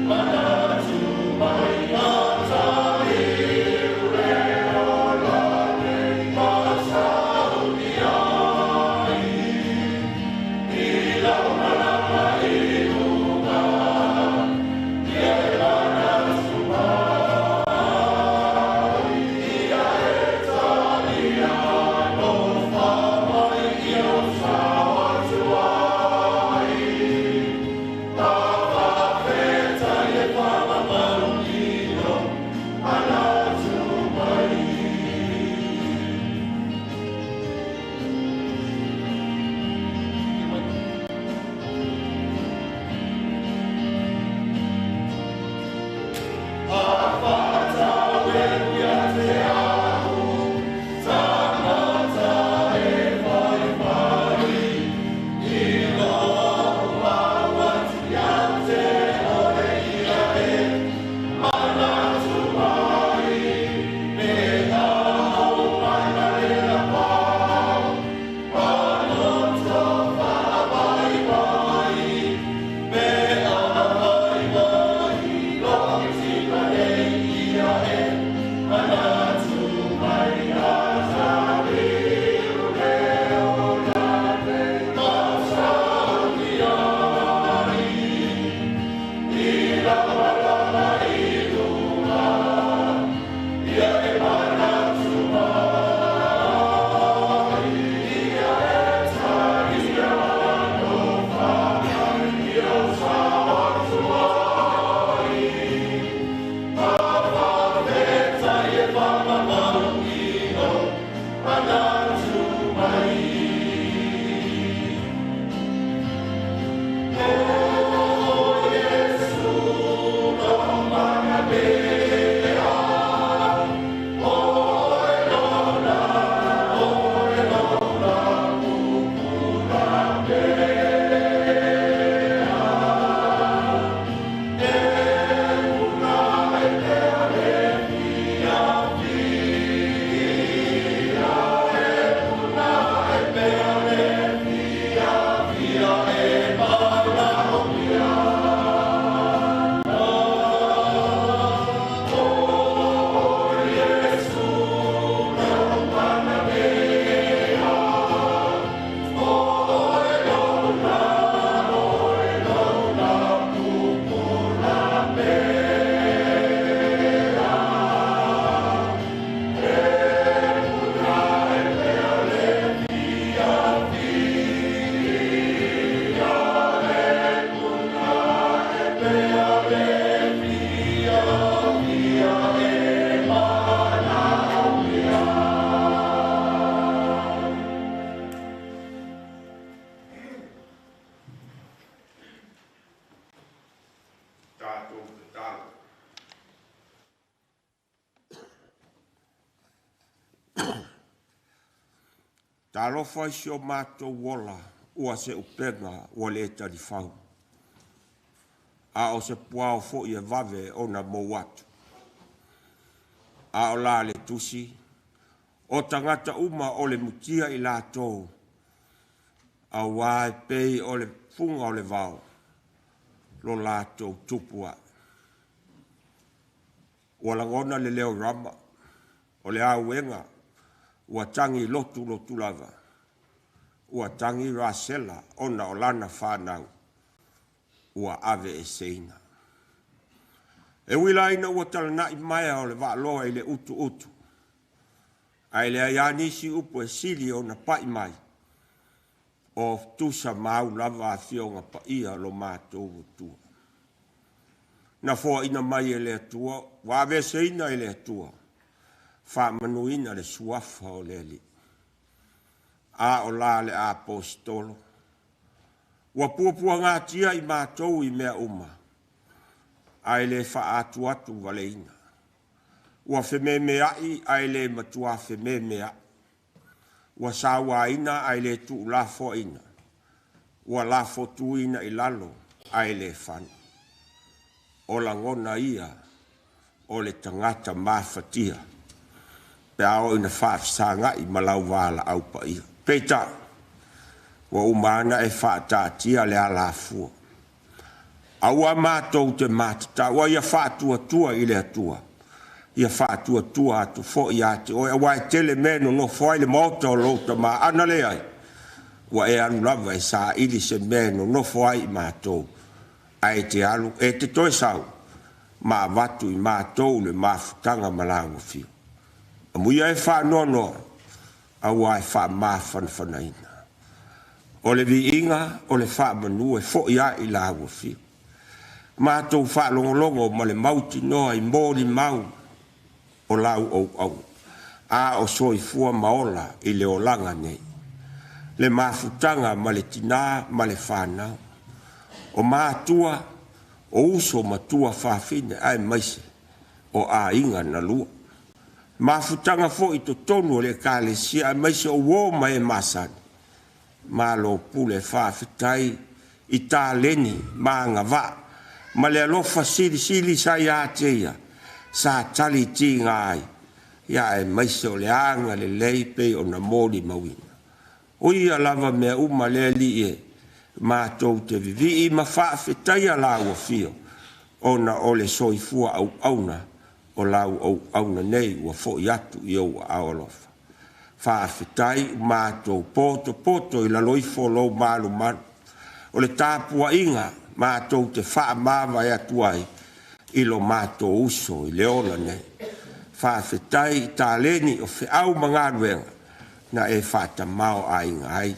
Mana Talofa i si o matou ola ua se upega ua le talifau. A o se puao foi e vave ona mou atu. A o la le tusi, o tagata uma o le mutia i latou, auā e pei o le fuga o le vao, lo latou tupu ae. Ua lagona le leo rama, o le auega, ua tagi lotu lotu lava. Ua tagi Rasela ona o lana whanau, ua ave e seina. E wila ina ua talanai maea o le waaloa i le utu utu. Ae le ai anisi upu e sili o na pai mai. O tusa mau lava a fionga pa ia lo mātou tua. Na foa ina mai e le atua, wa ave seina e le atua. Whaamanuina le suafa o le ali. A o la le apostolo. Ua puapua ngatia i mātou i mea uma. Ae le whaatu atu valeina. Ua whememe ai, ae le matua whememe ai. Ua sāuaina, ae le tuulafoaina. Ua lafotuina i lalo, ae le whana. O langona ia, o le tangata mafatia. Pe ao ina whaafisanga i malau wala au pa ia. Peita, ua umana e whaatatia le alafua. Aua mātou te mātata, ua ia whaatuatua i le atua. Ia whaatuatua atu fo i ate oe, aua e tele meno no foai le maota o louta ma ana le ai. Ua e alu lava e sa ili se meno no foai i mātou. Ae te alu, e te toe sau, ma avatu i mātou le mafutanga ma lau afio. Amuia e whaanoanoa, aua e whaamāwhanawhanaina. O le viiga, o le whaamanu e fo ia i lau afio. Mātou whaalongolongo ma le mauti noa i mōli mau o lau au au. A o soifua maola i le olanga nei. Le mafutanga ma le tina ma le whanau. O mātua, o uso matua whawhine ai maise o a inga na lua. Mafutanga fo i totonu o le ekalesia ai maise o uo ma e masani. Malo pule whawhitai i tāleni maanga va. Ma le alofa sili sili sa ia te ia. Sa tali tinga ai. Ia e maise o le anga le lei pe o na moli mawina. O ia lava mea uma le li e. Mātou te vivi ma whaafetaia lau afio. Ona o le soifua au auna. O lau au auna nei ua fo i atu i au alofa. Whaafetai mātou poto poto i laloifo lou malu malu. O le tāpua inga mātou te whaamawa e atu ai i lo mātou uso i le ola nei. Whaafetai i tāleni o whiau mangaluenga na e whaatamao a inga ai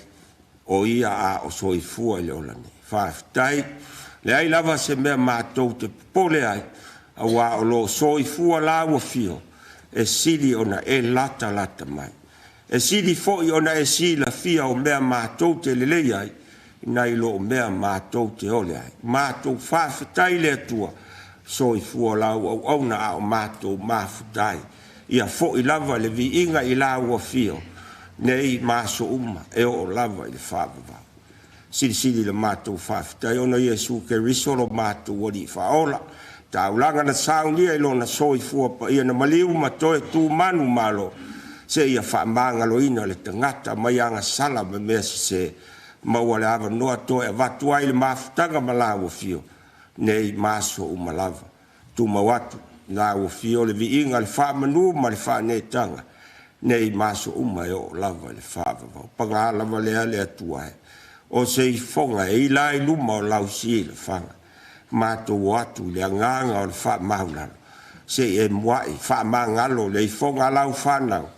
o ia a o soifua i le ola nei. Whaafetai le ai lava se mea mātou te pole ai aua o lo soifua lau afio e sili ona e lata lata mai. E sili foi ona e sila fia o mea mātou te lelei ai nai lo mea mātou te ole ai. Mātou whaafetai le atua soifua lau au auna a o mātou mafutai. Ia foi lava le viiga i lau afio nei maso uma e o lava i le whaavavau. Silisili le mātou whaafetai ona Iesu Keriso lo mātou wali whaola. Taulanga na saunia i lona soifua pa ia na maliu ma toe tū manu malo. Se ia whaamangaloina le tangata mai anga sala me mea se maua le ava noa toe avatu ai le mafutanga ma lau afio nei maso uma lava. Tūmau atu lau afio le viiga le whaamanu ma le whaanetanga nei maso uma e o lava le whaavavau. Panga lava lea le atua e. O se ifonga e ila i luma o lau si le whanga. Mātou atu le anganga o le whaamaulalo. Se e muai whaamangalo le ifonga lau whanau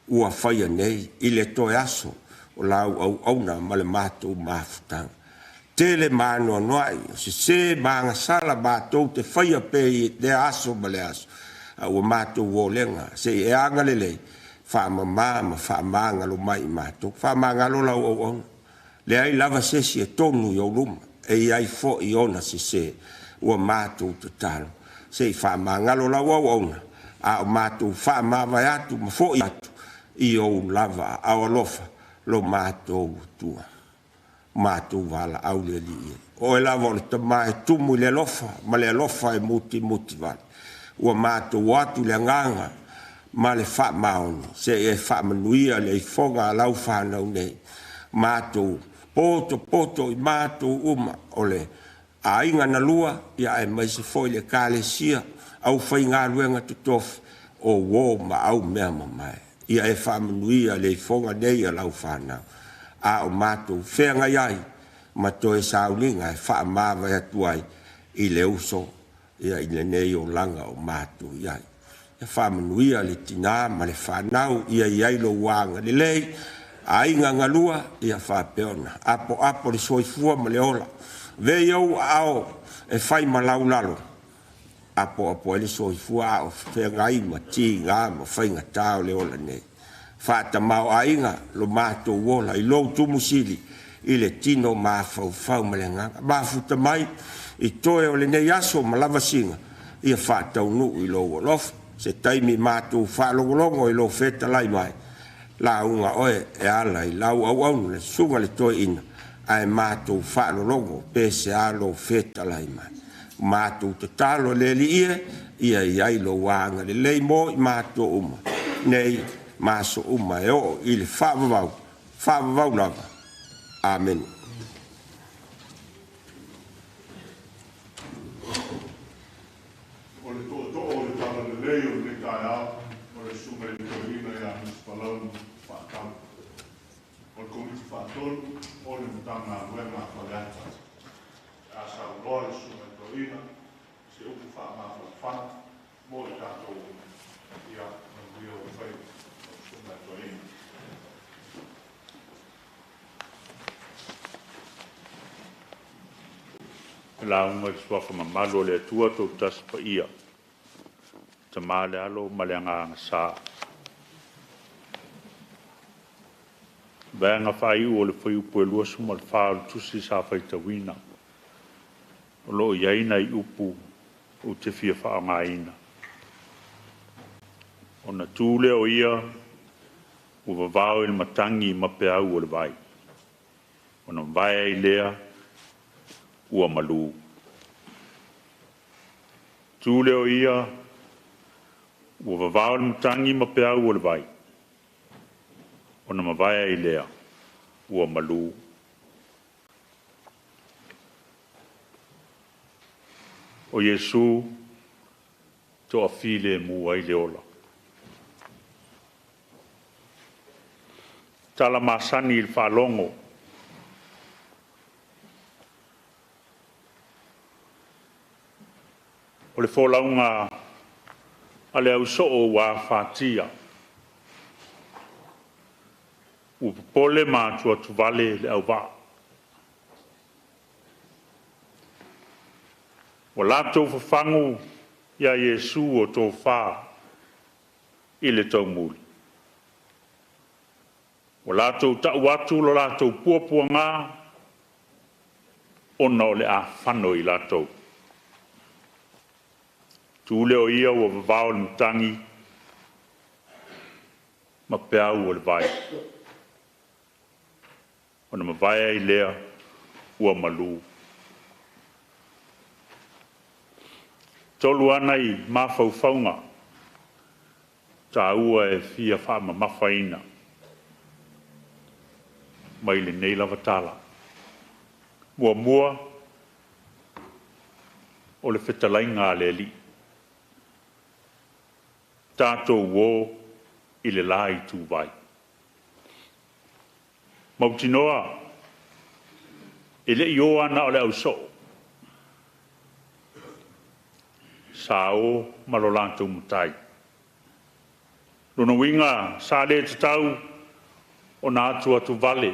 ua whaia nei i le toe aso o lau au auna ma le mātou mafutanga. Tele mānoa noai, o se se maangasala mātou te whaia pe i le aso ma le aso. A ua mātou o lenga, se e anga lelei, whaamamā ma whaamangalo mai i mātou. Whaamangalo lau au auna. Le ai lava sesi e tonu i au luma, e i ai fo i ona se se, ua mātou te talo. Se i whaamangalo lau au auna, a o mātou whaamawai atu ma fo i atu, i ou lava au alofa, lo matou Atua, matou valaau le Alii e. O oe lava o le Tama e tumu i le alofa ma le alofa e mutimuti vale. Ua matou o atu i le agaga ma le faamaoni, se i e faamanuia le ifoga a lau fanau nei. Matou potopoto i matou uma o le aiga na lua, ia aemaise foi le Ekalesia, aufaigaluega totofi, o uo ma au mea mamae. Ia e faamanuia le ifoga nei a lau fanau, a o matou feagai ai ma toe sauliga e faamavae atu ai i le uso, ia i lenei olaga o matou i ai. Ia faamanuia le tinā ma le fanau, ia i ai lou agalelei, aiga galua, ia faapea ona apoapo le soifua ma le ola. Avea i ou aao e fai ma laulalo, apoapo ai le soifua a o feagai ma tiga ma faigata o le ola nei. Faatamaoaiga lo matou ola i lou tumusili i le tino mafaufau ma le agaga. Mafuta mai i toe o lenei aso ma lavasiga, ia faataunuu i lou alofa. Se taimi matou faalogologo i lou fetalai mai, lauga oe e ala i lau auauna le susuga le toeaina, ae matou faalologo pe se a lou fetalai mai. Matou tatalo le Alii e, ia i ai lou agalelei mo i matou uma, nei ma aso uma e oo i le faavavau, faavavau lava. Amene. O le tootoo o le talalelei o lenei taeao, o le susuga i le toeaina ia Mr Palauli Faatau, o le Komiti Faatonu o le Matagaluega a Faleata. Pe a saunoa le susuga i le toeaina i se upu faamafanafana mo i tatou uma, ia manuia ou faiva lau susuga i le toeaina. Lauga i le suafa mamalu o le Atua Toatasi Paia, Tama le Alo ma le Agaga Sa. Vaega faaiu o le fuaiupu e 24 o le tusi sa faitauina, o lo o i ai nai upu ou te fia faaaogaina. Ona tu lea o ia ua vavao i le matagi ma peau o le vai, ona mavae ai lea ua malu. Tu lea o ia ua vavao le matagi ma peau o le vai, ona mavae ai lea ua malu. O Iesu toafilemu ai le ola. Tala masani i le faalogo. O le folauga a le ausoo ua afatia, ua popole ma atuatuvale le auvaa. Ua latou fafagu iā Iesu o tofa i le taumuli. Ua latou tau atu lo latou puapuaga ona o le afano i latou. Tu lea o ia ua vavao le matagi ma peau o le vai, ona mavae ai lea ua malu. Tolu lava nai mafaufauga taua e fia faamamafaina mai lenei lava tala. Muamua, o le fetalaiga a le Alii. Tatou o i le la ituvai. Mautinoa, e le i o lava na o le ausoo. Sa o ma lo latou matai. Lona uiga, sa le tatau ona atuatuvale,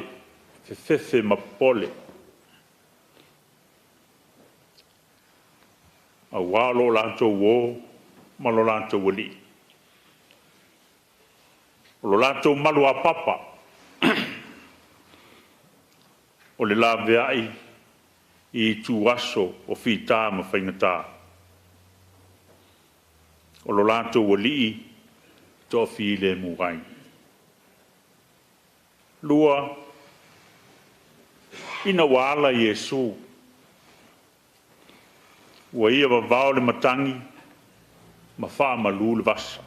fefefe ma popole, aua o lo latou uo ma lo latou alii. O lo latou maluapapa, o le laveai i ituaso o fita ma faigata. O lo latou alii toafilemu ai. Lua, ina ua ala Iesu, ua ia vavao le matagi ma faamalu le vasa.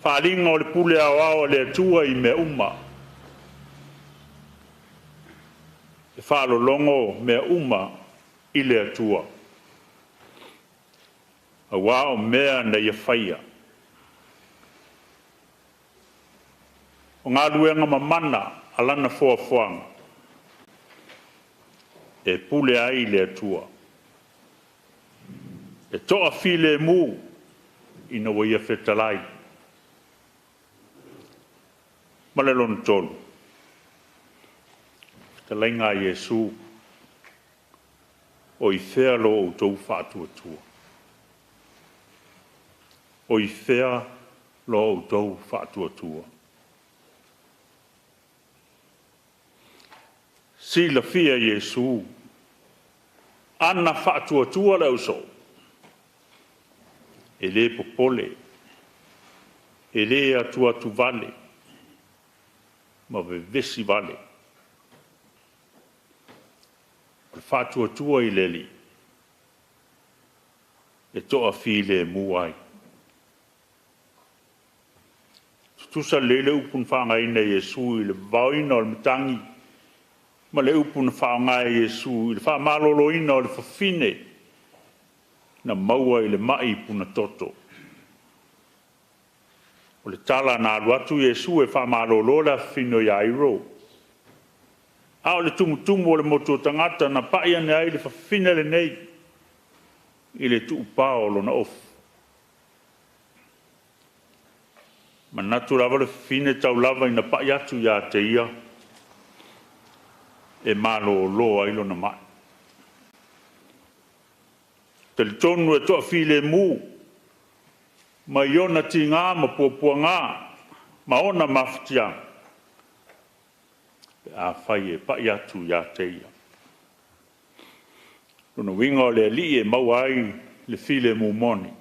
Faaaliga o le pule aoao a le Atua i mea uma. E faalologo mea uma i le Atua, auā o mea na ia faia. O galuega mamana a lana foafoaga e pule ai le Atua. E toafilemu ina ua ia fetalai. Ma le lona tolu, fetalaiga a Iesu, o i fea lo outou faatuatua? O i fea lo outou faatuatua? Silafia Iesu, ana faatuatua le ausoo, e le popole, e le atuatuvale, ma vevesi vale. O le faatuatua i le Alii, e toafilemu ai. Tutusa lelei le upu na faaaogaina e Iesu i le vavaoina o le matagi ma le upu na faaaoga e Iesu i le faamaloloina o le fafine na maua i le mai punatoto. O le tala na alu atu Iesu e faamalolo le afafine o Iairo, a o le tumutumu o le motu o tagata na pai ane ai le fafine lenei i le tuupao o lona ofu. Manatu lava le fafine tau lava ina pai atu ia te ia e malolo ai lona mai. Talitonu e toafilemu mai ona tiga ma puapuaga ma ona mafatiaga pe afai e pai atu ia te ia. Lona uiga o le Alii e maua ai le filemu moni.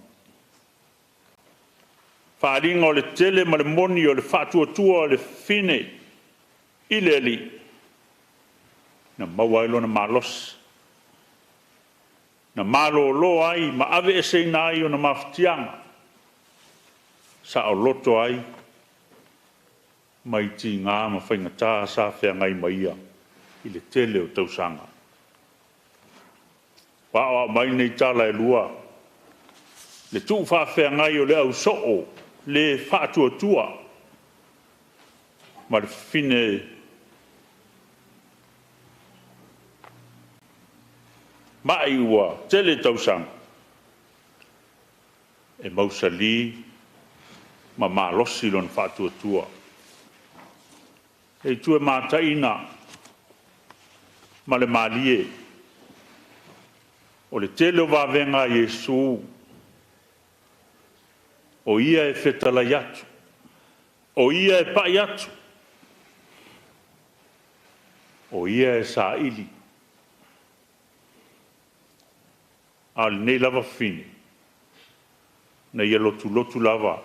Faaaliga o le tele ma le moni o le faatuatua o le fafine i le Alii, na maua ai lona malosi, na malolo ai ma aveeseina ai ona mafatiaga, saoloto ai mai tiga ma faigata sa feagai ma ia i le tele o tausaga. Ua aoao mai nei tala e lua, le tuufaafeagai o le ausoo le faatuatua ma le fafine mai ua tele tausaga, e mausali ma malosi lona faatuatua. Le itu e mataina ma le malie, o le tele o vavega a Iesu, o Ia e fetalai atu, o Ia e pai atu, o Ia e saili. A o lenei lava fafine, na ia lotulotu lava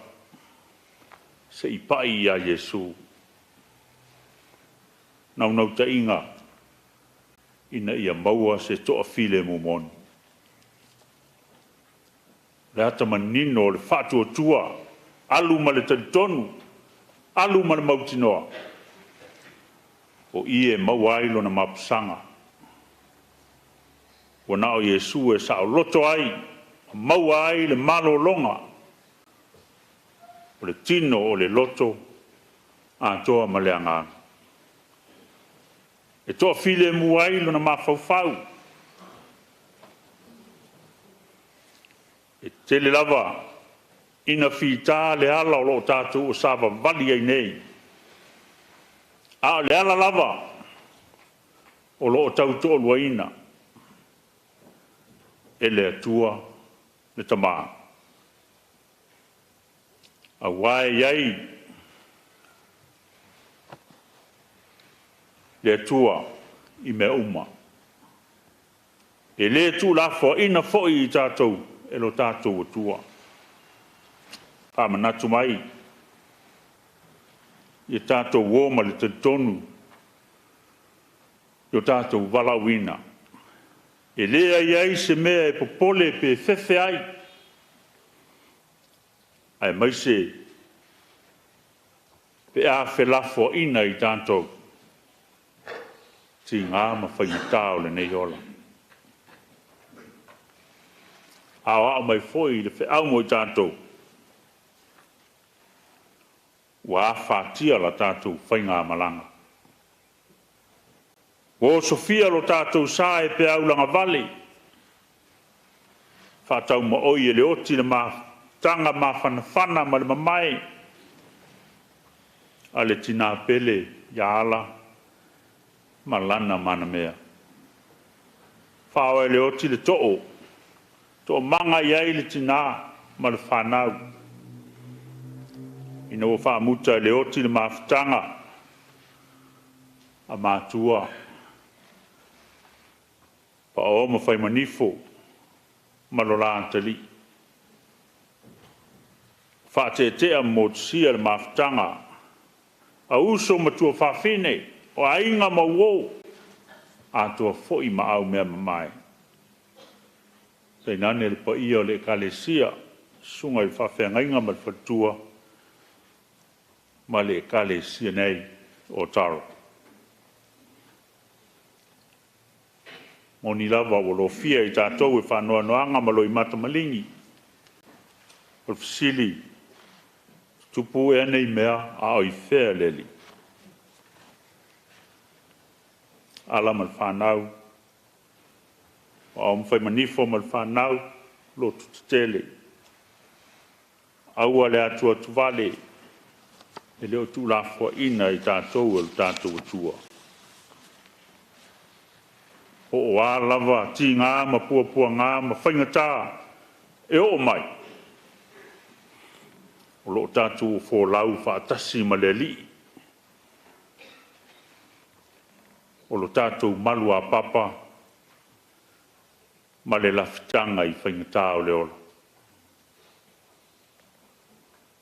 se i pai ia Iesu. Naunautaiga ina ia maua se toafilemu moni. Le ata manino o le faatuatua, alu ma le talitonu, alu ma le mautinoa, o i e maua ai lona mapusaga. Ua na o Iesu e saoloto ai, maua ai le malologa o le tino o le loto atoa ma le agaga. E toafilemu ai lona mafaufau. E tele lava ina fita le ala o lo o tatou savavali ai nei, a o le ala lava o lo o tautoaluaina e le Atua le Tama. Aua e i ai le Atua i mea uma. E le tuulafoaiina foi i tatou e lo tatou Atua. Faamanatu mai. Ia tatou o ma le talitonu i o tatou valaauina. E leai ai se mea e popole pe fefe ai, aemaise pe a felafoaiga i tatou, tiga ma faigata o lenei ola. Aoao mai foi le feau mo i tatou, ua afatia la tatou faigamalaga. Ua osofia lo tatou sa e peau lagavale, faataumaoi e le oti le mafutaga mafanafana ma le mamae a le tina pele ia Ala ma lana manamea. Faoa e le oti le too, toomaga i ai le tina ma le fanau. Ina ua faamuta e le oti le mafutaga a matua, paoa ma faimanifo ma lo la atalii. Faatetea ma motusia le mafutaga a uso ma tuafafine, o aiga ma uo, atoa foi ma aumeamamae. Tainane le paia o le Ekalesia, susuga i le faafeagaiga ma le faletua ma le Ekalesia nei o Taro. Moni lava ua lofia i tatou e faanoanoaga ma loimata maligi. O le fesili, tutupu ea nei mea a o i fea le Alii? Ala ma le fanau, o ao ma faimanifo ma le fanau, lotu tetele. Aua le atuatuvale, e le o tuulafoaiina i tatou e lo tatou Atua. Po o a lava tiga ma puapuaga ma faigata e oo mai, o lo o tatou folau faatasi ma le Alii, o lo tatou maluapapa ma le lafitaga i faigata o le ola.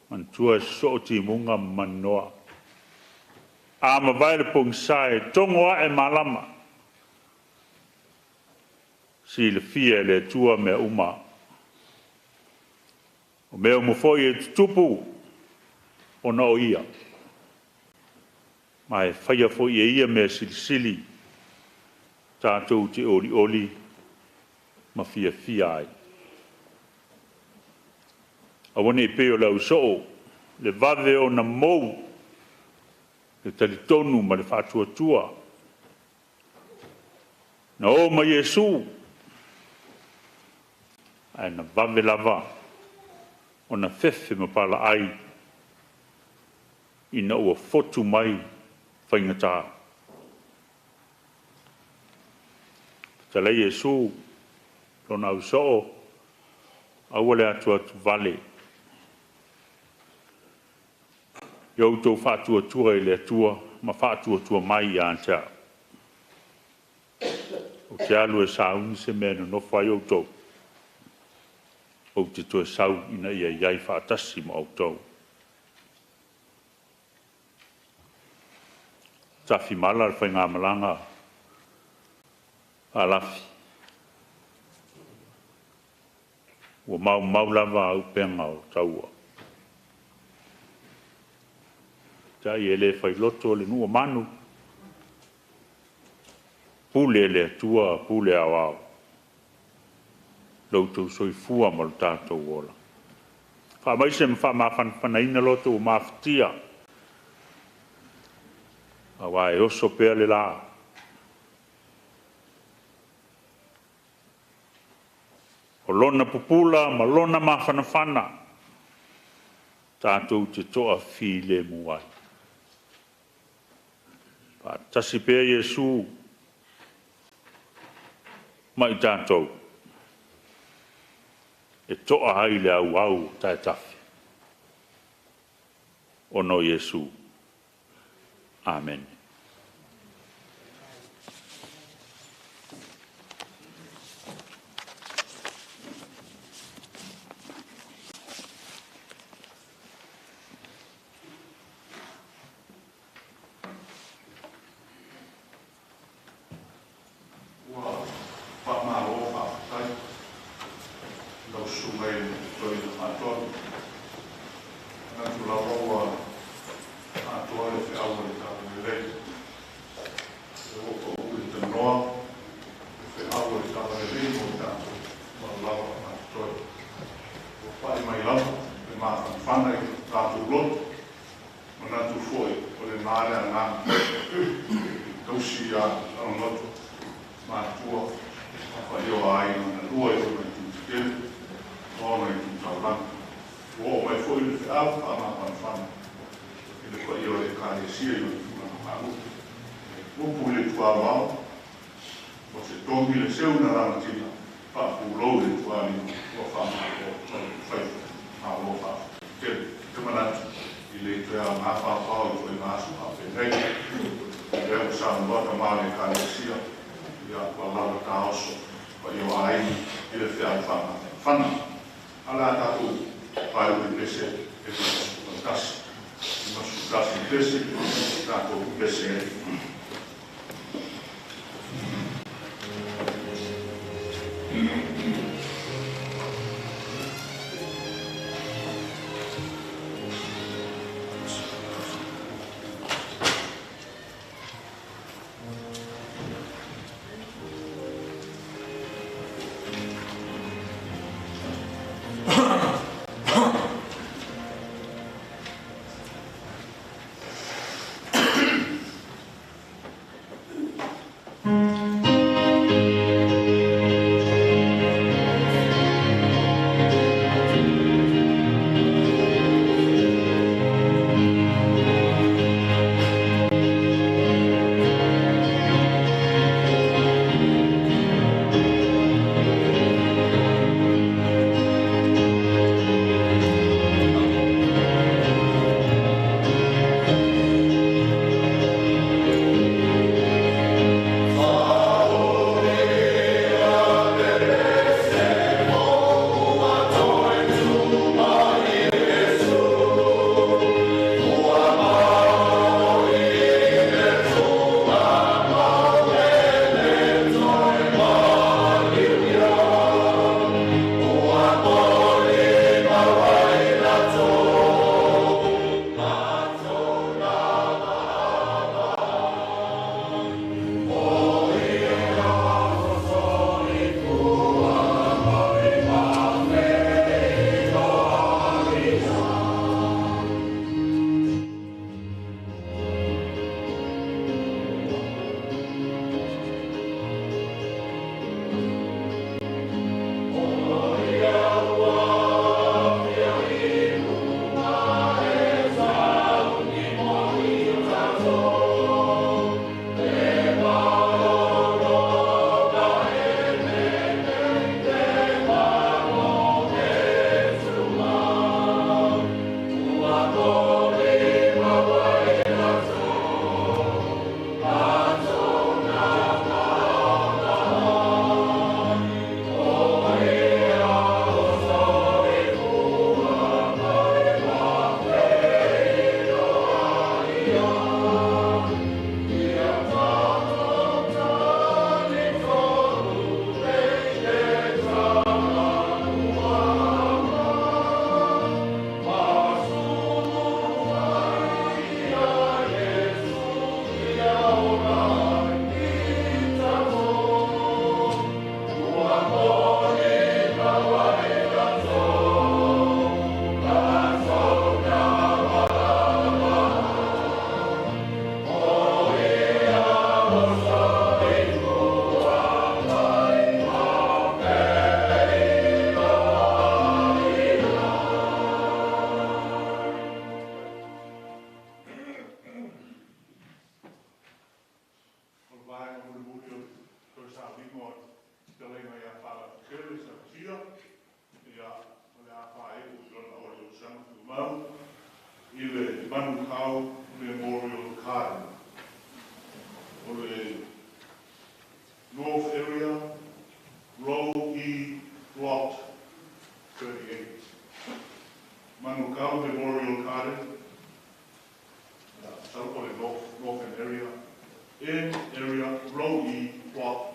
Manatua e sosoo timuga ma maninoa. A mavae le pogisa e togo ae malama, silafia e le Atua mea uma. O mea uma foi e tutupu ona o Ia, ma e faia foi e Ia mea silisili tatou te olioli ma fiafia ai. Aua ne i pei o le ausoo le vave ona mou le talitonu ma le faatuatua. Na o ma Iesu, ae na vave lava ona fefe ma palaai ina ua fotu mai faigata. Fetalai Iesu, lona ausoo, aua le atuatuvale, ia outou faatuatua i le Atua ma faatuatua mai ia te au. Ou te alu e sauni se mea e nonofo ai outou, ou te toe sau ina ia i ai faatasi ma outou. Tafimala le faigamalaga a Lafi, ua maumau lava auupega o taua. Tai e le failoto le nuu o manu, pule le Atua, pule aoao, lo outou soifua ma lo tatou ola. Faamaise ma faamafanafanaina loto ua mafatia, aua e oso pea le la. O lona pupula ma lona mafanafana, tatou te toafilemu ai. Faatasi pea Iesu ma i tatou, e toa ai le auau o taetafe, ona o Iesu. Amen. Faafetai i le Toeaina Faatonu. Manatu lava ua atoa le feau a le Talalelei. Lea ua pau le tanoa le feau a le Talalelei mo le tatou laolao faatotoe. Ua pai mai lava le mafanafana i tatou loto. Manatu foi o le na le agaga tausi ia Alamagoto matua ma faia o aiga na lua i ona itu tetele ma ona itu taulaga. Ua oo mai foi le feau faamafanafana i le paia o le Ekalesia i ona tulaga faalupe. Upu i le tuavao, o se togi le seu na lagatina, faapulou le tualima ua faamalo faiva. Malo faafetai tele. Te manatu i le toe aoga paopao i ituaiga aso faapenei. Lea ua saunoa tama o le Ekalesia, ia ua lava taoso paia o aiga i le feau faamafanafana. A le a tatou faaiu pese e 51. 51 pese, tatou pese ai.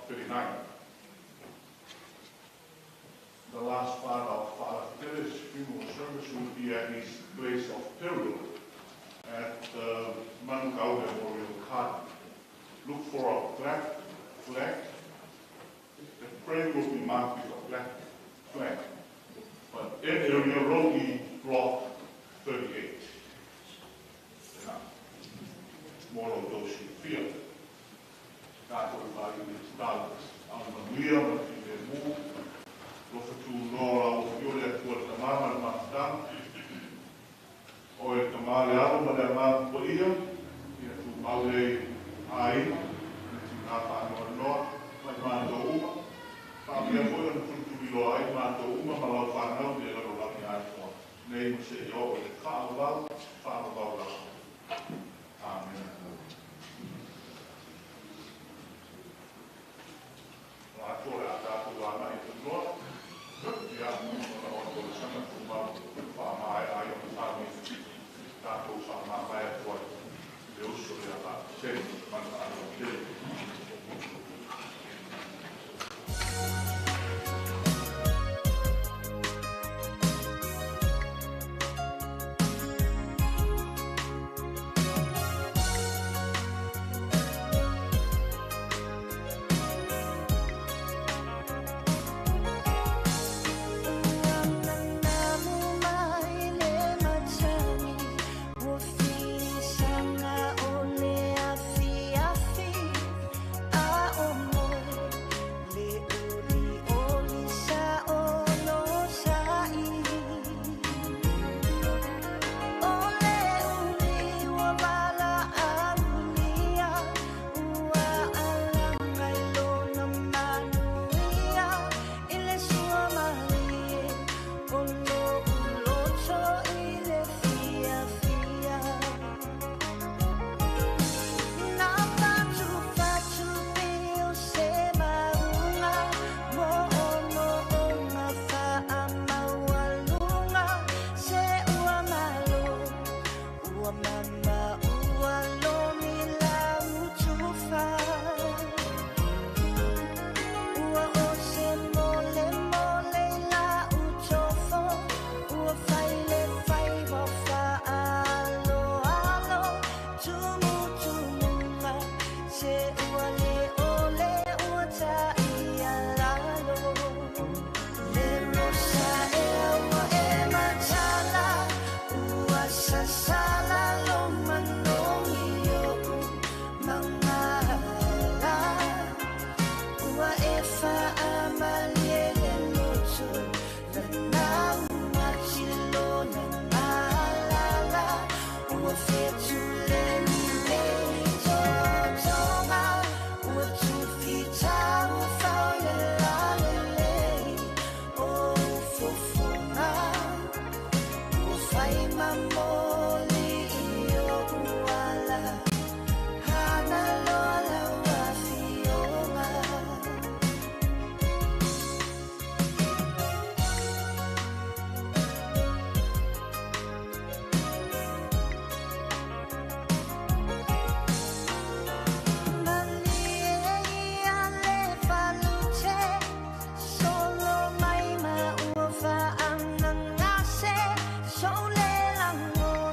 39. The last part of Area Road Block 38. Ia, mo lo outou silafia. Tatou i vaai i le tatalo. A o le manuia ma le filemu, alofa tunoa o lau Afioga le Atua le Tamā ma le mafutaga, o e le Tamā le Alo ma le Agaga Paia, ia tumau lea i aiga, le tinā faanoanoa ma i matou uma, faapea foi ona tulituliloa ai matou uma ma lau fanau i le lalolagi atoa, nei ma seia oo i le faavavau, faavavau lava. Amene. O atoa o le a tatou agai i fanua, ia, ona o le folasaga tumau faamaea ai ona faguina, tatou faamavae atu ai le uso ia Lapiseni ma le faaaloalo tele. So le lango.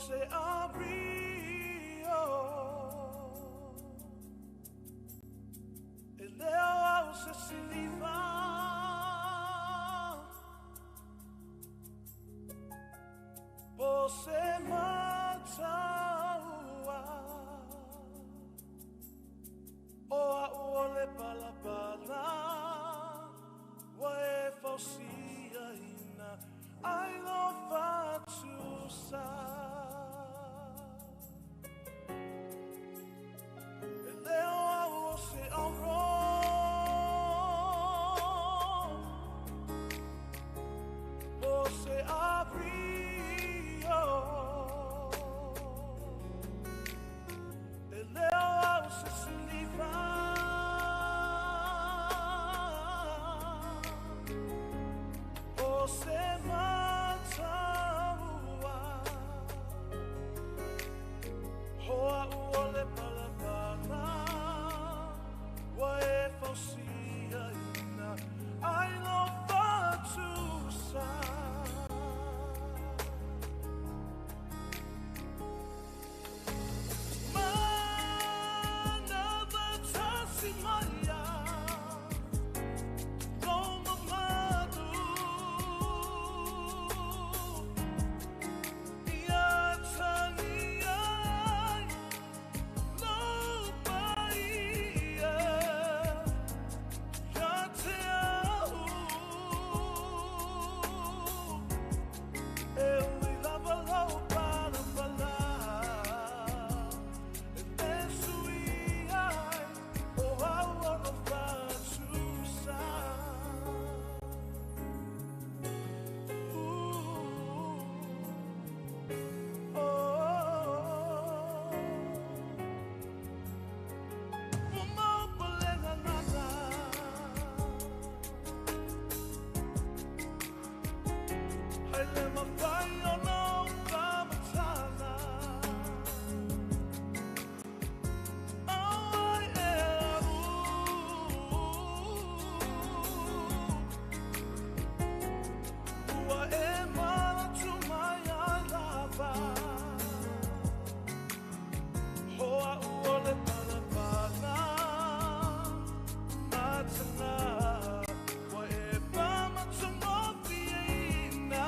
se avio E leo au se siliva Po se mataua O a uole palapala Wa e fausia ina Ai lo fatusa E leo au o se auro Po se avrio E leo au se siliva Po se mataua Hoa uole palapala Wa e fausia ina Ai lo fatusa Mana vatasi maia Loma madu Ia tangi ai Lo paia Ia te au E ui lava lau palapala E te sui ai O au ono whatusa Ooh, oh. Ua maupalega nana Hai le mawhai o nau ka matana Auai e au Ua e manatu mai ai lava Hoa uole palapala Matana Wa e pamatungofi ina